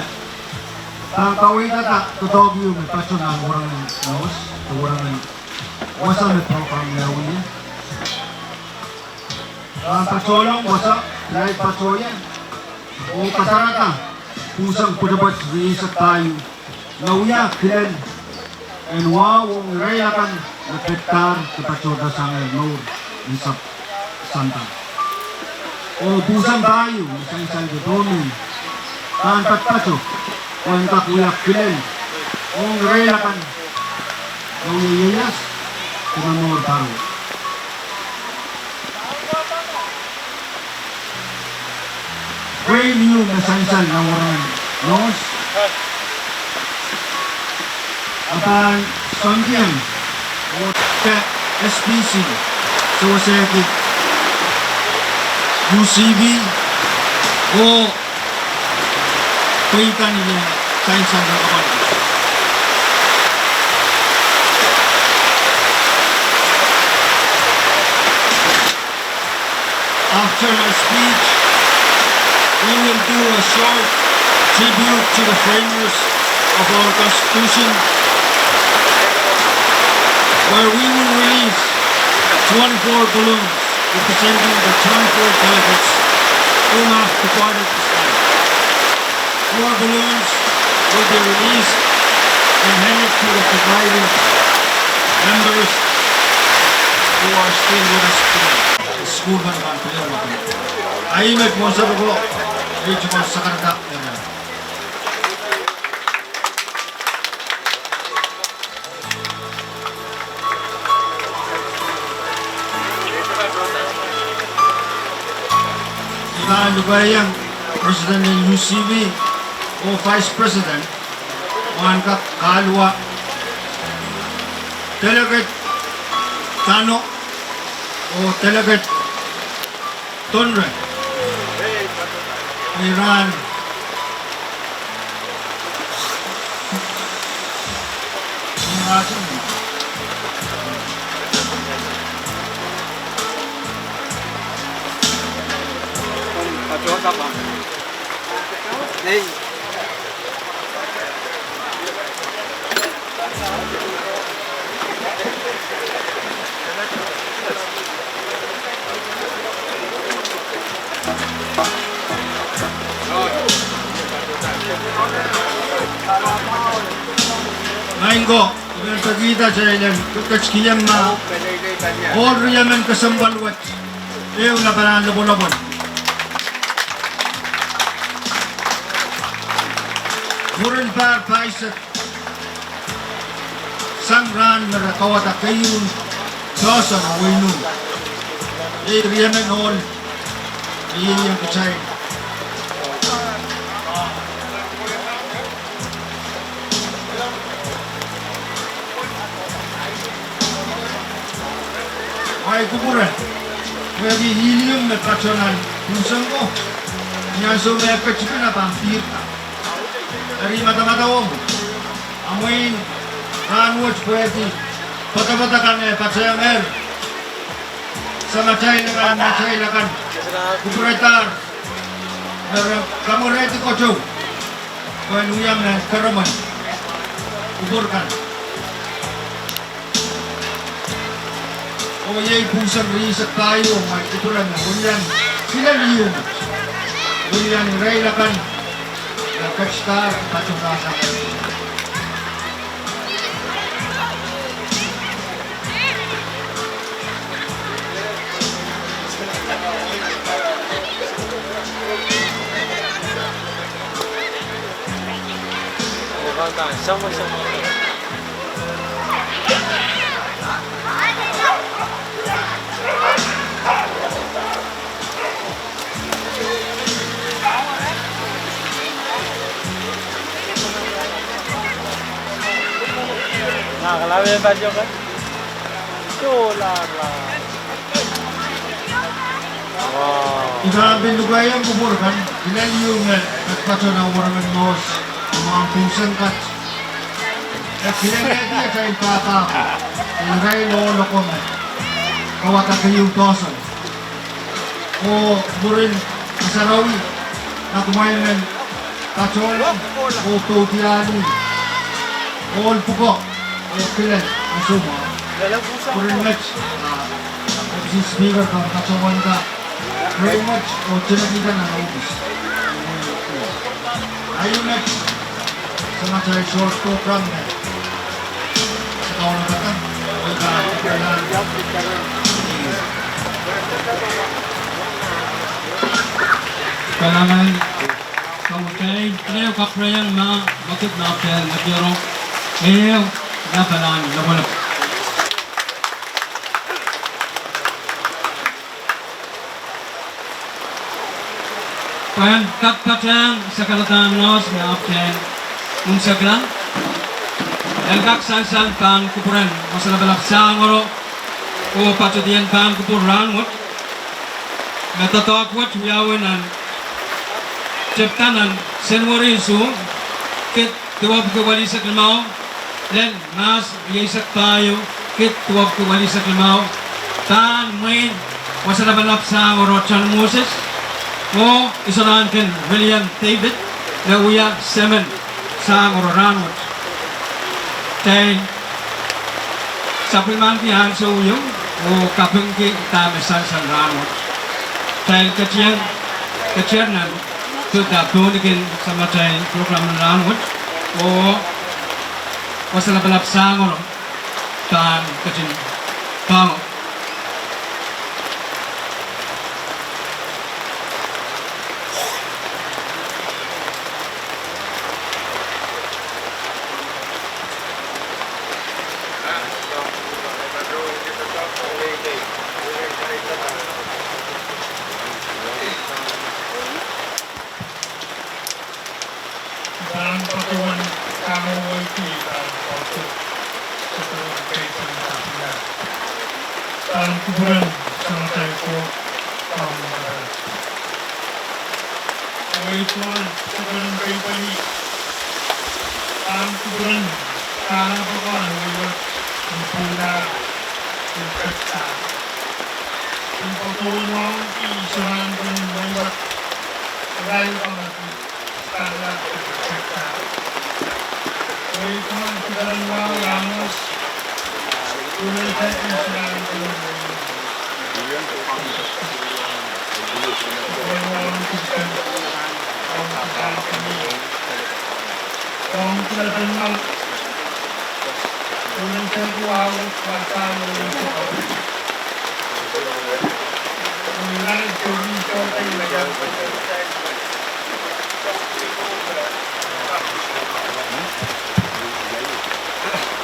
pahn kaweidada doadoahk ehu me patoh nan werengen North, de werengen wasa me program ieu wia. Pahn patohlong wasa, irail patohie, oh kadarada, pwuhsang pwetepwet rieisek pahieu, me wia kilel en wahu ong irail akan me pedadahr de patohda sang eh mour en sahpw sampah. Oh pwuhsang pahieu me sansal de domin pahn padapadahk, pwehn kak wia kilel ong irail akan me wia ieias de me mour pahrek. Wehin U me sansal nan werengen North, a pahn soandiong oh de S P C, sewesehki U C V, oh pweida ni sansal nan kapakap. After my speech, we will do a short tribute to the framers of our Constitution, where we will release twenty-four balloons representing the twenty-four delegates who have departed this life. Four balloons will be released and handed to the surviving members who are still with us tonight. Sukuhl men pahn pil wahdo. Ahi met mwohn sero ko, ei tokon sakarada ira. I pahn lukaieng President en U C V oh Vice President, mwahnka kaluwa Delegate Tano oh Delegate Tonre. Iran. Maing ko, I men pekihda kitail en ketikihong ma ohl riemen kesempwal wet ehu lapalahn lopwolopwol. Mwurin pahr pahisek sang rahn me re kawada keieun poahsoan wehin Ing. Ei riemen ohl, ei, ei, kitail. Ahi kupwure, pwehki helium me patohwan pwusang ko, ni ansou me e ketipin e pahn pihrda. Eri madamadau omw, a mwein rahnwet pwehki poadoapoad akan e patohwangehr. Samatail akan, matail akan, kupwuredahr me re kamwerehdi kotou pwehn wia mehn keremwen kupwur kan. Oh iei pwuhsang rieisek pahieu, me kupwure me welian kilel ieu met, welian irail akan me ketidahr patohwanohng. I pahn pil lukaiong kupwur kan, kilel ieu me patohwan werengen mwohs, mwahu pwuhsang kat. E kilel lehdi atail pahpa ko, irail ohl oko me kawada keieun poahsoan. Oh mwurin kasarawi, ma kumwail men patohwan oh pwoudiahng ohl pwuko oh kilel ansou mwahu. Mwurin met, ah, S P Speaker pahn patohwanda rehmwet oh tenekihda nan ohpis. Ahi met, samatail short program me se kaunopadahr, oh I pahn kalahngan. Kalahngan, samatail, iei kapwurehiong ma, ma kitail me apwtehn me kihong ehu lapalahn lopwolopwol. Pwehn kak patehng sakaradahn loas me apwtehn unsekla, en kak sansal pahn kupwuren Wasa Lapalap Sahngoro oh patedien pahn kupwur rahnwet, me doadoahk wet wiawi nan tepda nan Senweri isuh, kid duwepwiki welisek limau, lel Mahs rieisek pahieu, kid duwepwiki welisek limau, pahn mwein Wasa Lapalap Sahngoro John Moses, oh Isolahnken William David, me wia semen Sahngoro rahnwet. Kitail sapwellimaniki ansou ieu oh kapingki dahme sansal rahnwet. Kitail ketier, ketier nan pwuhda pohnikin samatail program en rahnwet, oh Wasa Lapalap Sahngoro pahn ketin poahngo. Pahn kupwuren Samatail Koht, pahn kupwuren, wehi pwuren, kupwuren peipeli. Pahn kupwuren kahnapokon wehi wet, ni pwuhla, ni pwuhla. Ni patohwan wauneki soangen wehi wet, irail pahn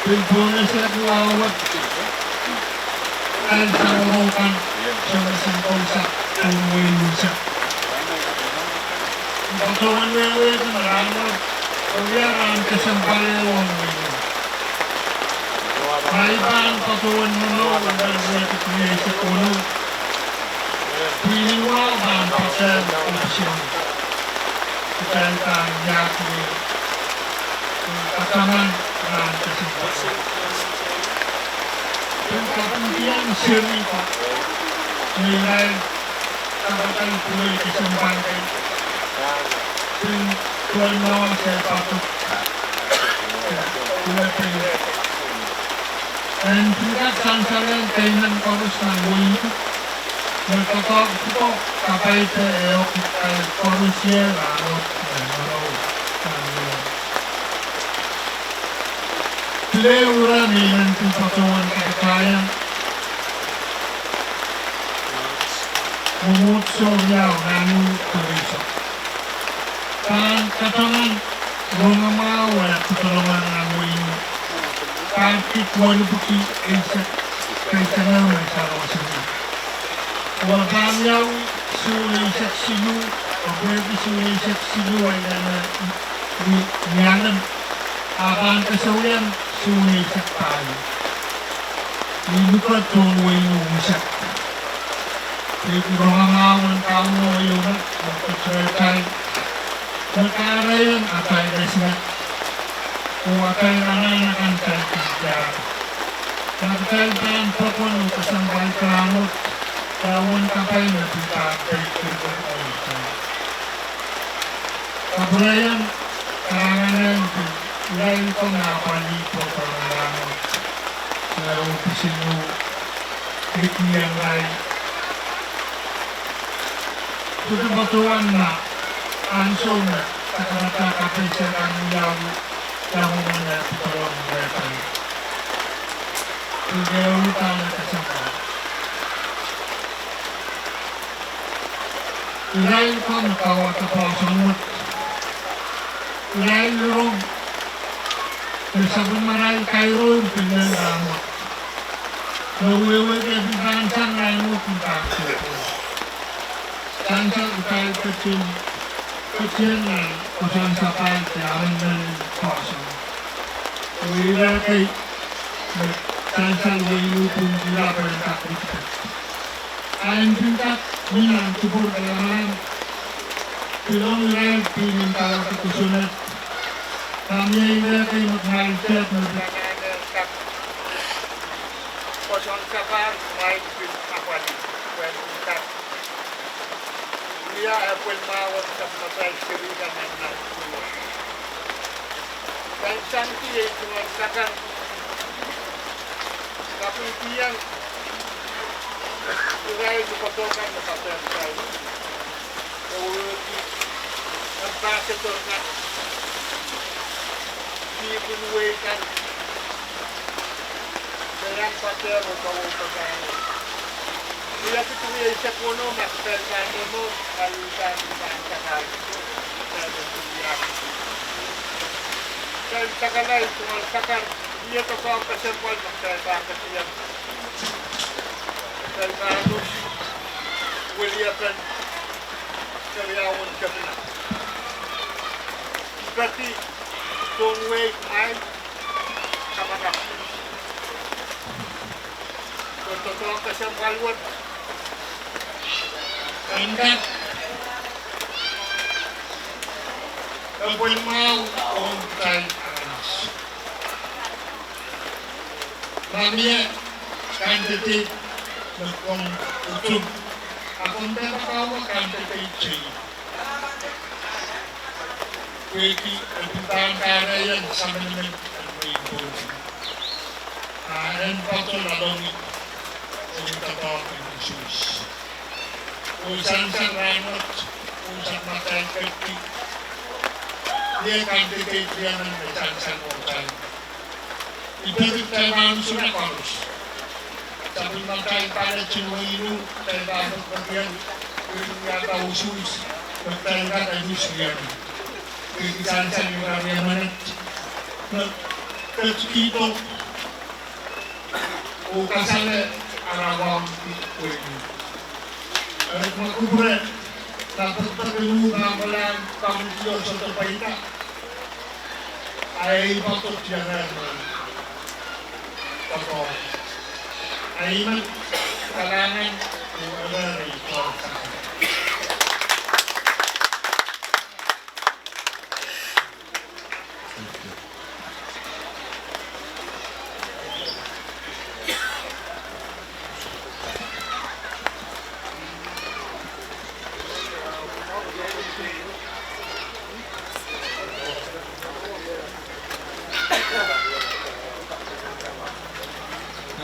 Pil pwonese kuwawet, irail sang rong kan, sang sang kousak, sang wehi unsek. Patohwan wehwehki me rahnwet, oh wia rahn kesempwal ong wehi. Ngehi pahn patohwan momour, oh pahn wehwehki pwonese kono. Pwihn en wahu pahn poakohng opis en. Kitail pahn iang ie, kataman rahn kesempwal. Pil kapingkihong seri ko, me irail kapakap pwurehng kesempwal. Pil pwurehng se pahn pwurehng. En pil kak sansal en keinek koaros nan wehi. Me kak pwukoa kapai te ehu kitail koaros ie rahnwet, eh, momour, nan wehi. Pil ehu ire me I men pil patohwan kapakap ie. Mwomwohdiso riau nan Meriso pahn kataman rongamwahu eh pwutolong nan wehi. Pahn kid wenepwiki eisek, keiseneu me sarawaseni. Oh pahn wiawi suwed eisek siluh, oh pwehki suwed eisek siluh, eh, ni, ni alem, a pahn kesewien suwed eisek pahieu. Ni luke tohn wehi unsek. Pwehki rongamwahu en Kauno ieu me, me ketirehtail, me kahrehiong atail esingek, oh atail anahn akan kitail kin diarada. Ma kitail pahn pokon oh kesempwal rahnwet, ia uwen kapai me pil pahn peikirkir ong kitail? Kapwurehiong kalahngan en pil irail ko me apwalih pwukoa rahnwet, eh, opisin likih irail. Sohte patohwan ma ansou me sakarada kapai sehdan wiawi, ia mwomwen eh pwutolong rehtail. Pil ehu dahme kesempwal. Irail ko me kauwada poahsoan wet. Irail rong me sapwellimarail kairo pil lel rahnwet. Me wehwehki e pil pahn sang rahnwet me pahn kihong. Sansal kitail ketin, ketin nan kosonned sapahl de amendment poahsoan. Oh ire kei, me sansal wehi pwung kihla pwehn kak wihda. Ahi pil kak mi nan kupwur kalahngan, pil ong irail pwihn en kauwada kosonned. Ahpw mie ire kei me kumwail dehr me pil kosonned sapahl kumwail pil apwalih, pwehn pil kak wia apwalih mwahu sapwellimatail seri kan nan nan. Sansal kei tungoal sakar, kapingkihong irail ni koasoakan me kapehtail. Wehwehki ambassador kan, pwihn en wehi kan, me iang patehr oh kaweid pahn. Wia kitail eisek weneu ma kitail pahn momour, ahi pahn pahn sakar. Kitail sakala, tungoal sakar, wia doadoahk kesempwal me kitail pahn ketikihong. Kitail pahn weliakan keriaun kepina. Peki, tohn wehi kumwail, kapakap. Doadoahk kesempwal wet en kak epwel mwahu ong kitail aramas. Ma mie candidate me komw utung, a komw dehr kak kawa candidate teikan. Pwehki e pil pahn kahrehiong sapwellimen wehi pwung. A en patohla longit, ong doadoahk en usuhs. Oh sansal rahnwet, oh sansal ma kitail ketin, mie candidate riemen me sansal oh kitail. I peki kitail pahn usuhla koaros. Sapwellimatail pahn etin wehin, kitail pahn peki, peki wiahda usuhs, me kitail kak usuhs riemen. Peki sansal ira riemen, me ketikihdo oh kasale ara wauneki wehin. Eri me kupwure, ma pekipeki uhk pahn kolahng committee oh sohte pweida, a e patohdier me patohdo. A I men kalahngan oh ererei koaros.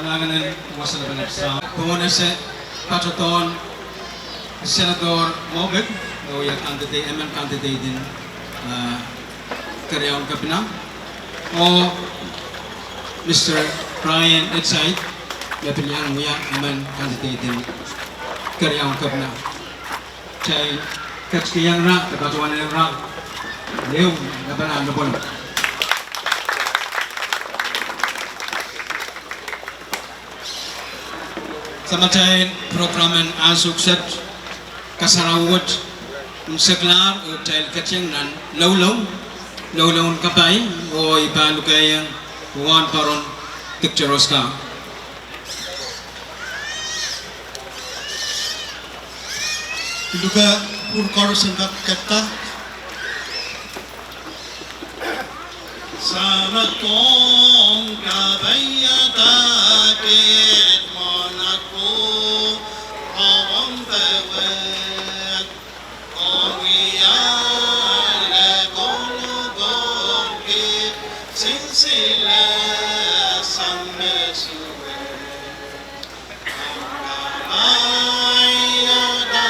Kalahngan en wasa lapalap sang. Pohn ese patohdohn Senator Mohammed, oh wia candidate, emen candidate en, ah, Keriaun Kepina, oh Mister Brian Edsait, me pil iang wia emen candidate en Keriaun Kepina. Kitail ketikihong ira, de patohwan ira, ehu lapalap lopwolopw. Samatail program en ansou kiset, kasarawi wet, nseklahr oh kitail ketin nan loulou, loulou en kapai, oh I pahn lukehiong Wahnpoaron Dikter Oscar. Luke, pwuhk koaros en kak kehda. Samat, komw kapaiada kiht mwohn ahmw pwurohng powehk. Komw wiahla koluhkoluhk kiht, sinsile sang me suwed. Komw kapaiada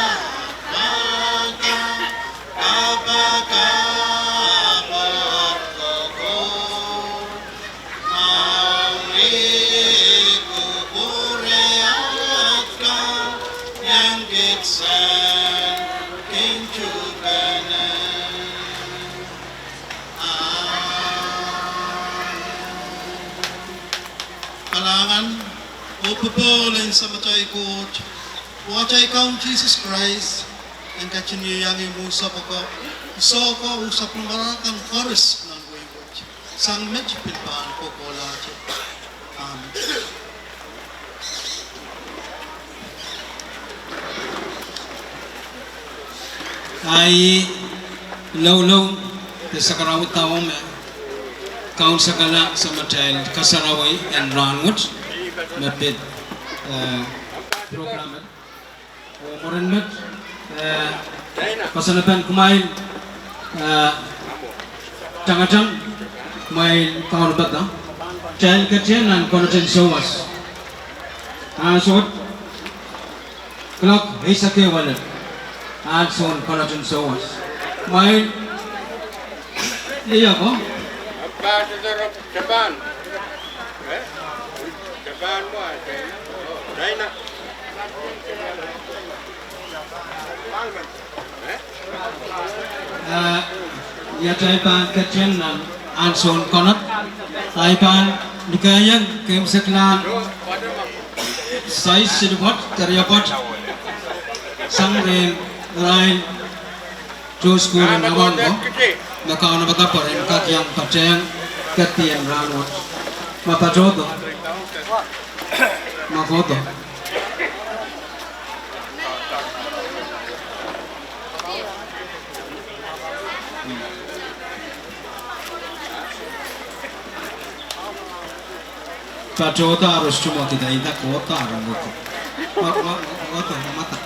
ahmw padahk, kapakap oh ahmw kokohp. Mwahu me I kupwure aht kak iang kiht sang kin tuhpene. Amen. Kalahngan oh popohl en Samatail Koht, oh atail Kaun Sises Krais, en ketin ieiang imwin soh ko, soh ko oh sapwellimatail kan koaros nan wehi wet. Sang met pil pahn kohkohlahte. Amen. Ahi loulou de sakarawi dau me kaunsekala samatail kasarawi en rahnwet me pid, eh, program. Oh mwurin met, eh, koasoanehdi kumwail, eh, tangatang, kumwail kaunopada. Kitail ketin nan konehng souwas. Ansou wet, clock eisek ehu elep. Ansoun konehng souwas. Kumwail, ia ko? Ambassador of Japan. Eh? Japan mwo, China. Oh, China. Eh, ia kitail pahn ketin nan ansoun konehng. Ahi pahn lukehiong keimwseklahn sais, silipwet, keriapwet, sang rehn irail tohn sukuhl en Nawahnko, me kaunopada pwe ren kak iang patehng kepdi en rahnwet. Ma patohdo. Makoto. Patohda aro stumok ida, inda kohda aro mwohto. Ma, ma, ma, kohda, ma mada.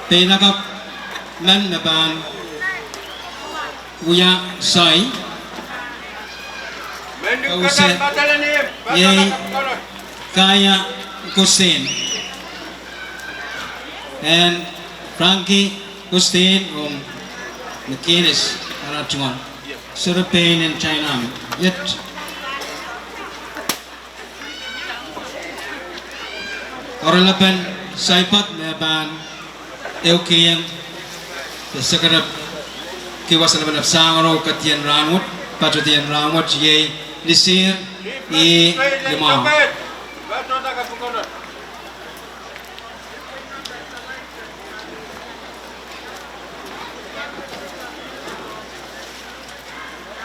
Peinakapw men me pahn wia sai, Kausen, iei Kaya Kustin, and Frankie Kustin, ong McInnes, ara tungoal. Serepein en China iet. Oaralapen saipwat me pahn ehukihong de sekerep ki wasa lapalap sang aro, kadien rahnwet, patehdiong rahnwet, iei Lisir E. Limau.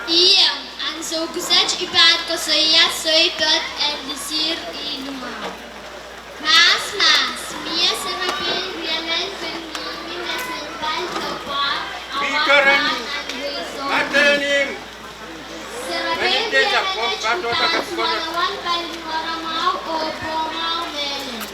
Iang ansou kiset I pahn koasoia soai pwoat en Lisir E. Limau. Mahs, mahs, mie serepein riemen pil mihmi me sounpar dohpar awa pahn nan wehi soumwahu. Serepein riemen I pahn suwalawal pali mwaramwahu oh pwohmwahu mehlel.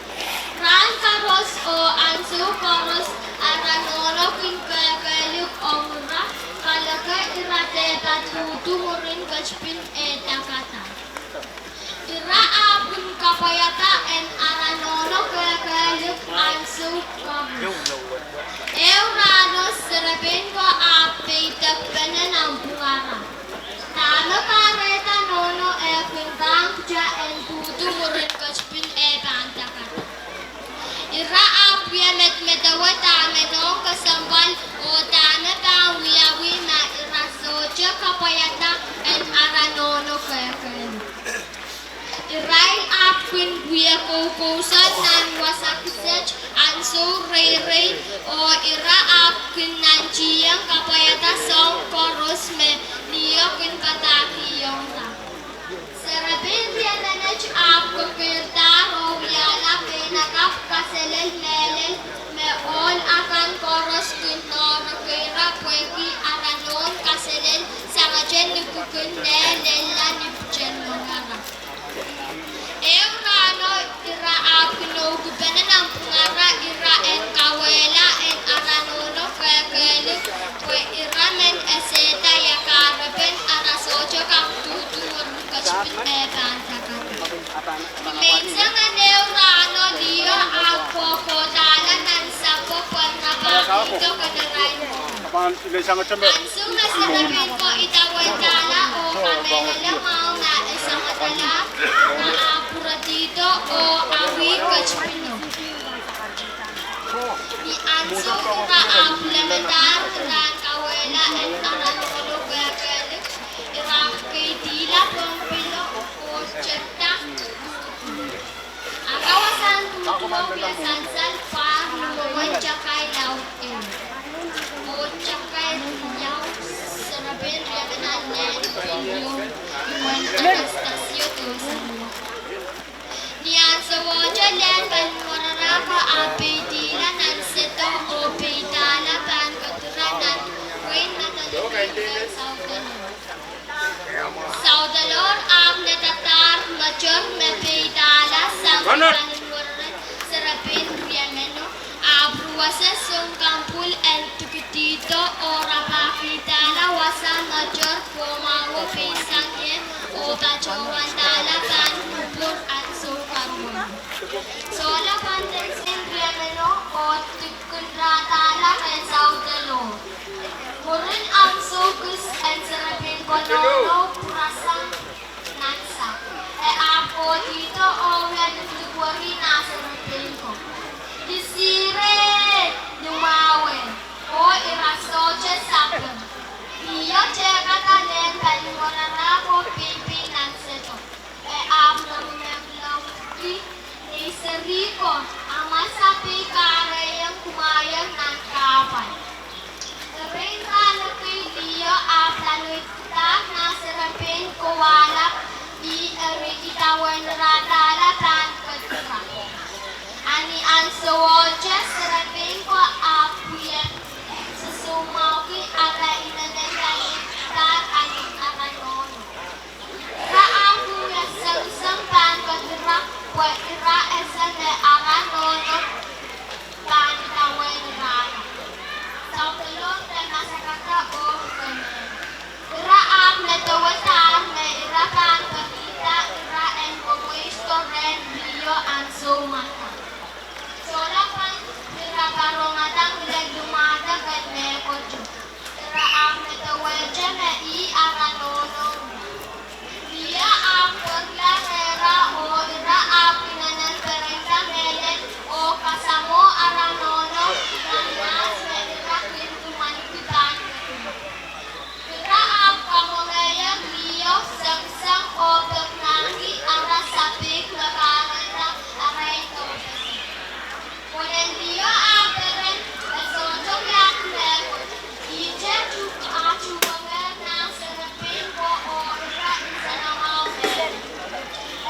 Rahn koaros oh ansou koaros ara nohno kin kehkehlik ong ira, kaloke ira de patohdo mwurin ketipin eh dakada. Ira ahpw kin kapwaiada en ara nohno kehkehlik ansou koaros. Ehu rahno serepein ko ahpw peidekpene nanpwungara. Dahme kahrehda nohno eh kin rahn kitail en dohdo mwurin ketipin eh pahn dakada? Ira ahpw wie medemedewe dahme nohn kesempwal oh dahme pahn wiawi ma ira sohte kapwaiada en ara nohno kehkehlik. Irail ahpw kin wie koukousoan nan wasa kiset ansou reirei, oh ira ahpw kin nantihong kapwaiada soahng koaros me liho kin padahkihong ira. Serepein riemenet ahpw kekeirdahr oh wiahla peinakapw kaselel mehlel me ohl akan koaros kin nohrokehra pwehki ara nohn kaselel sangete ni kukin neh lella ni pwuhken mohngiong. Ehu rahno ira ahpw kin ehukipene nanpwungara ira en kauwehla en ara nohno kehkehlik, pwe ira men esehda ia kahrepen ara sohte kak dohdo mwurin ketipin eh pahn dakada. Ni menseng en ehu rahno liho ahpw kohkohdahla nan sapwe pwe rapahkihdo kenerail. Ansou me serepein ko idawehndahla oh kamehlele mwahu ma e sangadalahr, ira ahpw pwuradihdo oh awih ketipino. Ni ansou ira ahpw lemadahr ira en kauwehla en ara nohno kehkehlik, ira keidihla pohn pilo oh tepda. Ara wasahn dohdohng wia sansal pwahr ni mwomwen takai laud ehu. Oh takai riau, serepein riemen nan lehn pil ieu, imwen Anastasio Dosanio. Ni ansowohte lehn paliwarara ko ahpw peidihla nan sedo oh peidahla pahn kedirala nan wehin Madolenihmw en Southern Oregon. Southern Oregon ahpw nedadahr motor me peidahla sang paliwararen serepein riemeno, ahpw ruwese soun kambul en dikidihdo oh rapahkidahla wasa motor pwohmwahuo peisang ie oh patohwandahla pahn kupwur ansou karuwe. Sohla pahn tensen riemeno oh dikinrahndahla rehn Southern Oregon. Mwurin ahmw soukis en serepein ko nohno pwurasang nan sahpw, e ahpw kohdihdo oh wia likilikwerih nah serepein ko. Lisir E. Limau, oh ira te sapeng. Liho tehkada lehn pali mwarara ko pihpih nan sedo. E ahpw noumeklohki nei serihko, a ma sapeik kahrehiong kumwail nan kahpwal. Erein rahn ekei Liho ahpw laloidahr nah serepein ko wahlap, ih eri idawehn iradahla pahn kedirah. A ni ahnsowohte serepein ko ahpw wie sosoumwahuki ara inenen laloidahr ara nohno. Ira ahpw wie sengiseng pahn kedirah pwe ira ese me ara nohno pahn idawehn irahla. Saudelor de masakada oh kemehla. Ira ahpw medewedahr me ira pahn pekihda ira en mwemweiso rehn Liho ahnsou mwadang. Sohla pahn ira parongada lel limwadek en mehkot. Ira ahpw medewehte me ih ara nohno. Liho ahpw pwarala rehra oh ira ahpw inenen perenda mehlel oh kasamwo ara nohno nan mahs me ira kin imwinki pahn kedirah. Ira ahpw kamwengeiong Liho, sengiseng oh peknangki ara sapeik me kahrehda arail doupese. Pwehn Liho ahpw peren, e sohte wiahki mehkot. Ihte tu, a tuhkengehr nah serepein ko oh ira nsenamwahu mehlel.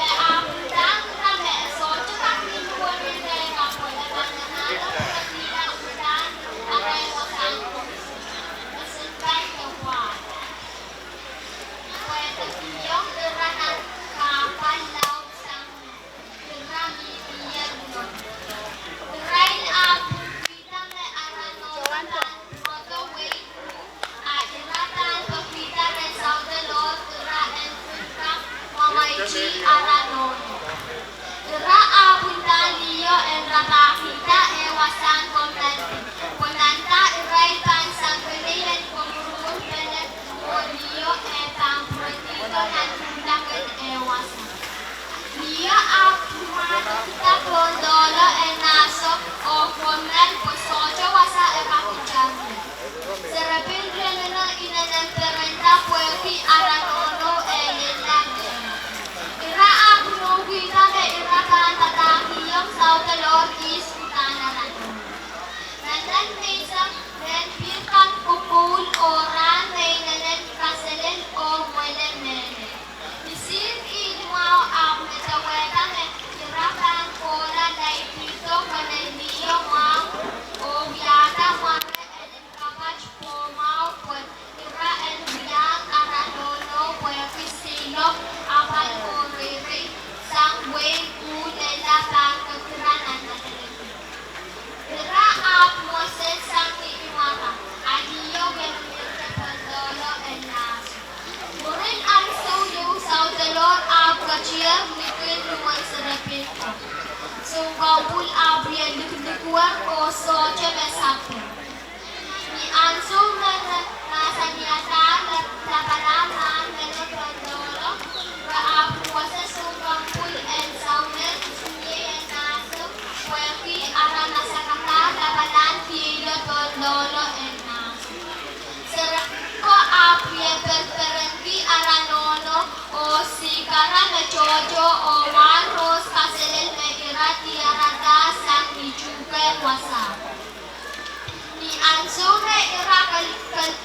E ahpw ndahng ira me e sohte kak kin pwurehng ira pwe e pahn anahne pekihla uhdahn arail wasahn koaros, e sohte pahn pwukoa. Pwehki ong ira nan kahpwal laud sang ira mihmiher. Irail ahpw pwukihda me ara nohno pahn pwodo wehi, a ira pahn pekihda rehn saudelor ira en pil kak mwamwaiti ara nohno. Ira ahpw ndahng Liho en rapahkihda eh wasahn kommoaldi, pwe nanda irail pahn sang peneinei en komwurumwur pelek, oh Liho eh pahn pwurodo nan pwutak en eh wasa. Liho ahpw mwahtekihda pohndohlo en nahso oh kommoal pwe sohte wasa e kak itar ie. Serepein rengeno inenen perenda pwehki ara nohno eh lella rehra. Ira ahpw inoukihda me ira pahn padahkihong saudelor ihs uhdahn ara nohno. Mendahte menseng, mehn pihr kan kokoul oh rahn me inenen kaselel oh mwele mehlel. Misihn ih mwahu ahpw medewehda me ira pahn kohla laipihdo kenen Liho mwahu oh wiahda mware elen kapwat pwohmwahu pwe ira en wiahla ara nohno pwehki seiloak, apwal oh reirei sang wehi uh lella pahn kedirah nan adelehdi. Ira ahpw mwesel sang ni imwada, a Liho wie mihmihte pohndohlo en nahso. Mwurin ansou ieu saudelor ahpw ketier likin limwon serepein ko. Sounpwpwul ahpw wie likilikier oh sohte me sapeng. Ni ansou me re mahsanihadahr lapalahn mahn me pohndohlo, re ahpw wasa sounpwpwul en saumehn kisiniei en nahso pwehki ara masakadahr lapalahn kihla pohndohlo en nahso. Serepein ko ahpw wie perperenki ara nohno oh sikara me tohto oh mwahr rohs kaselel me ira diarada sang ni tuhkehn wasao. Ni ansou me ira kel- kel-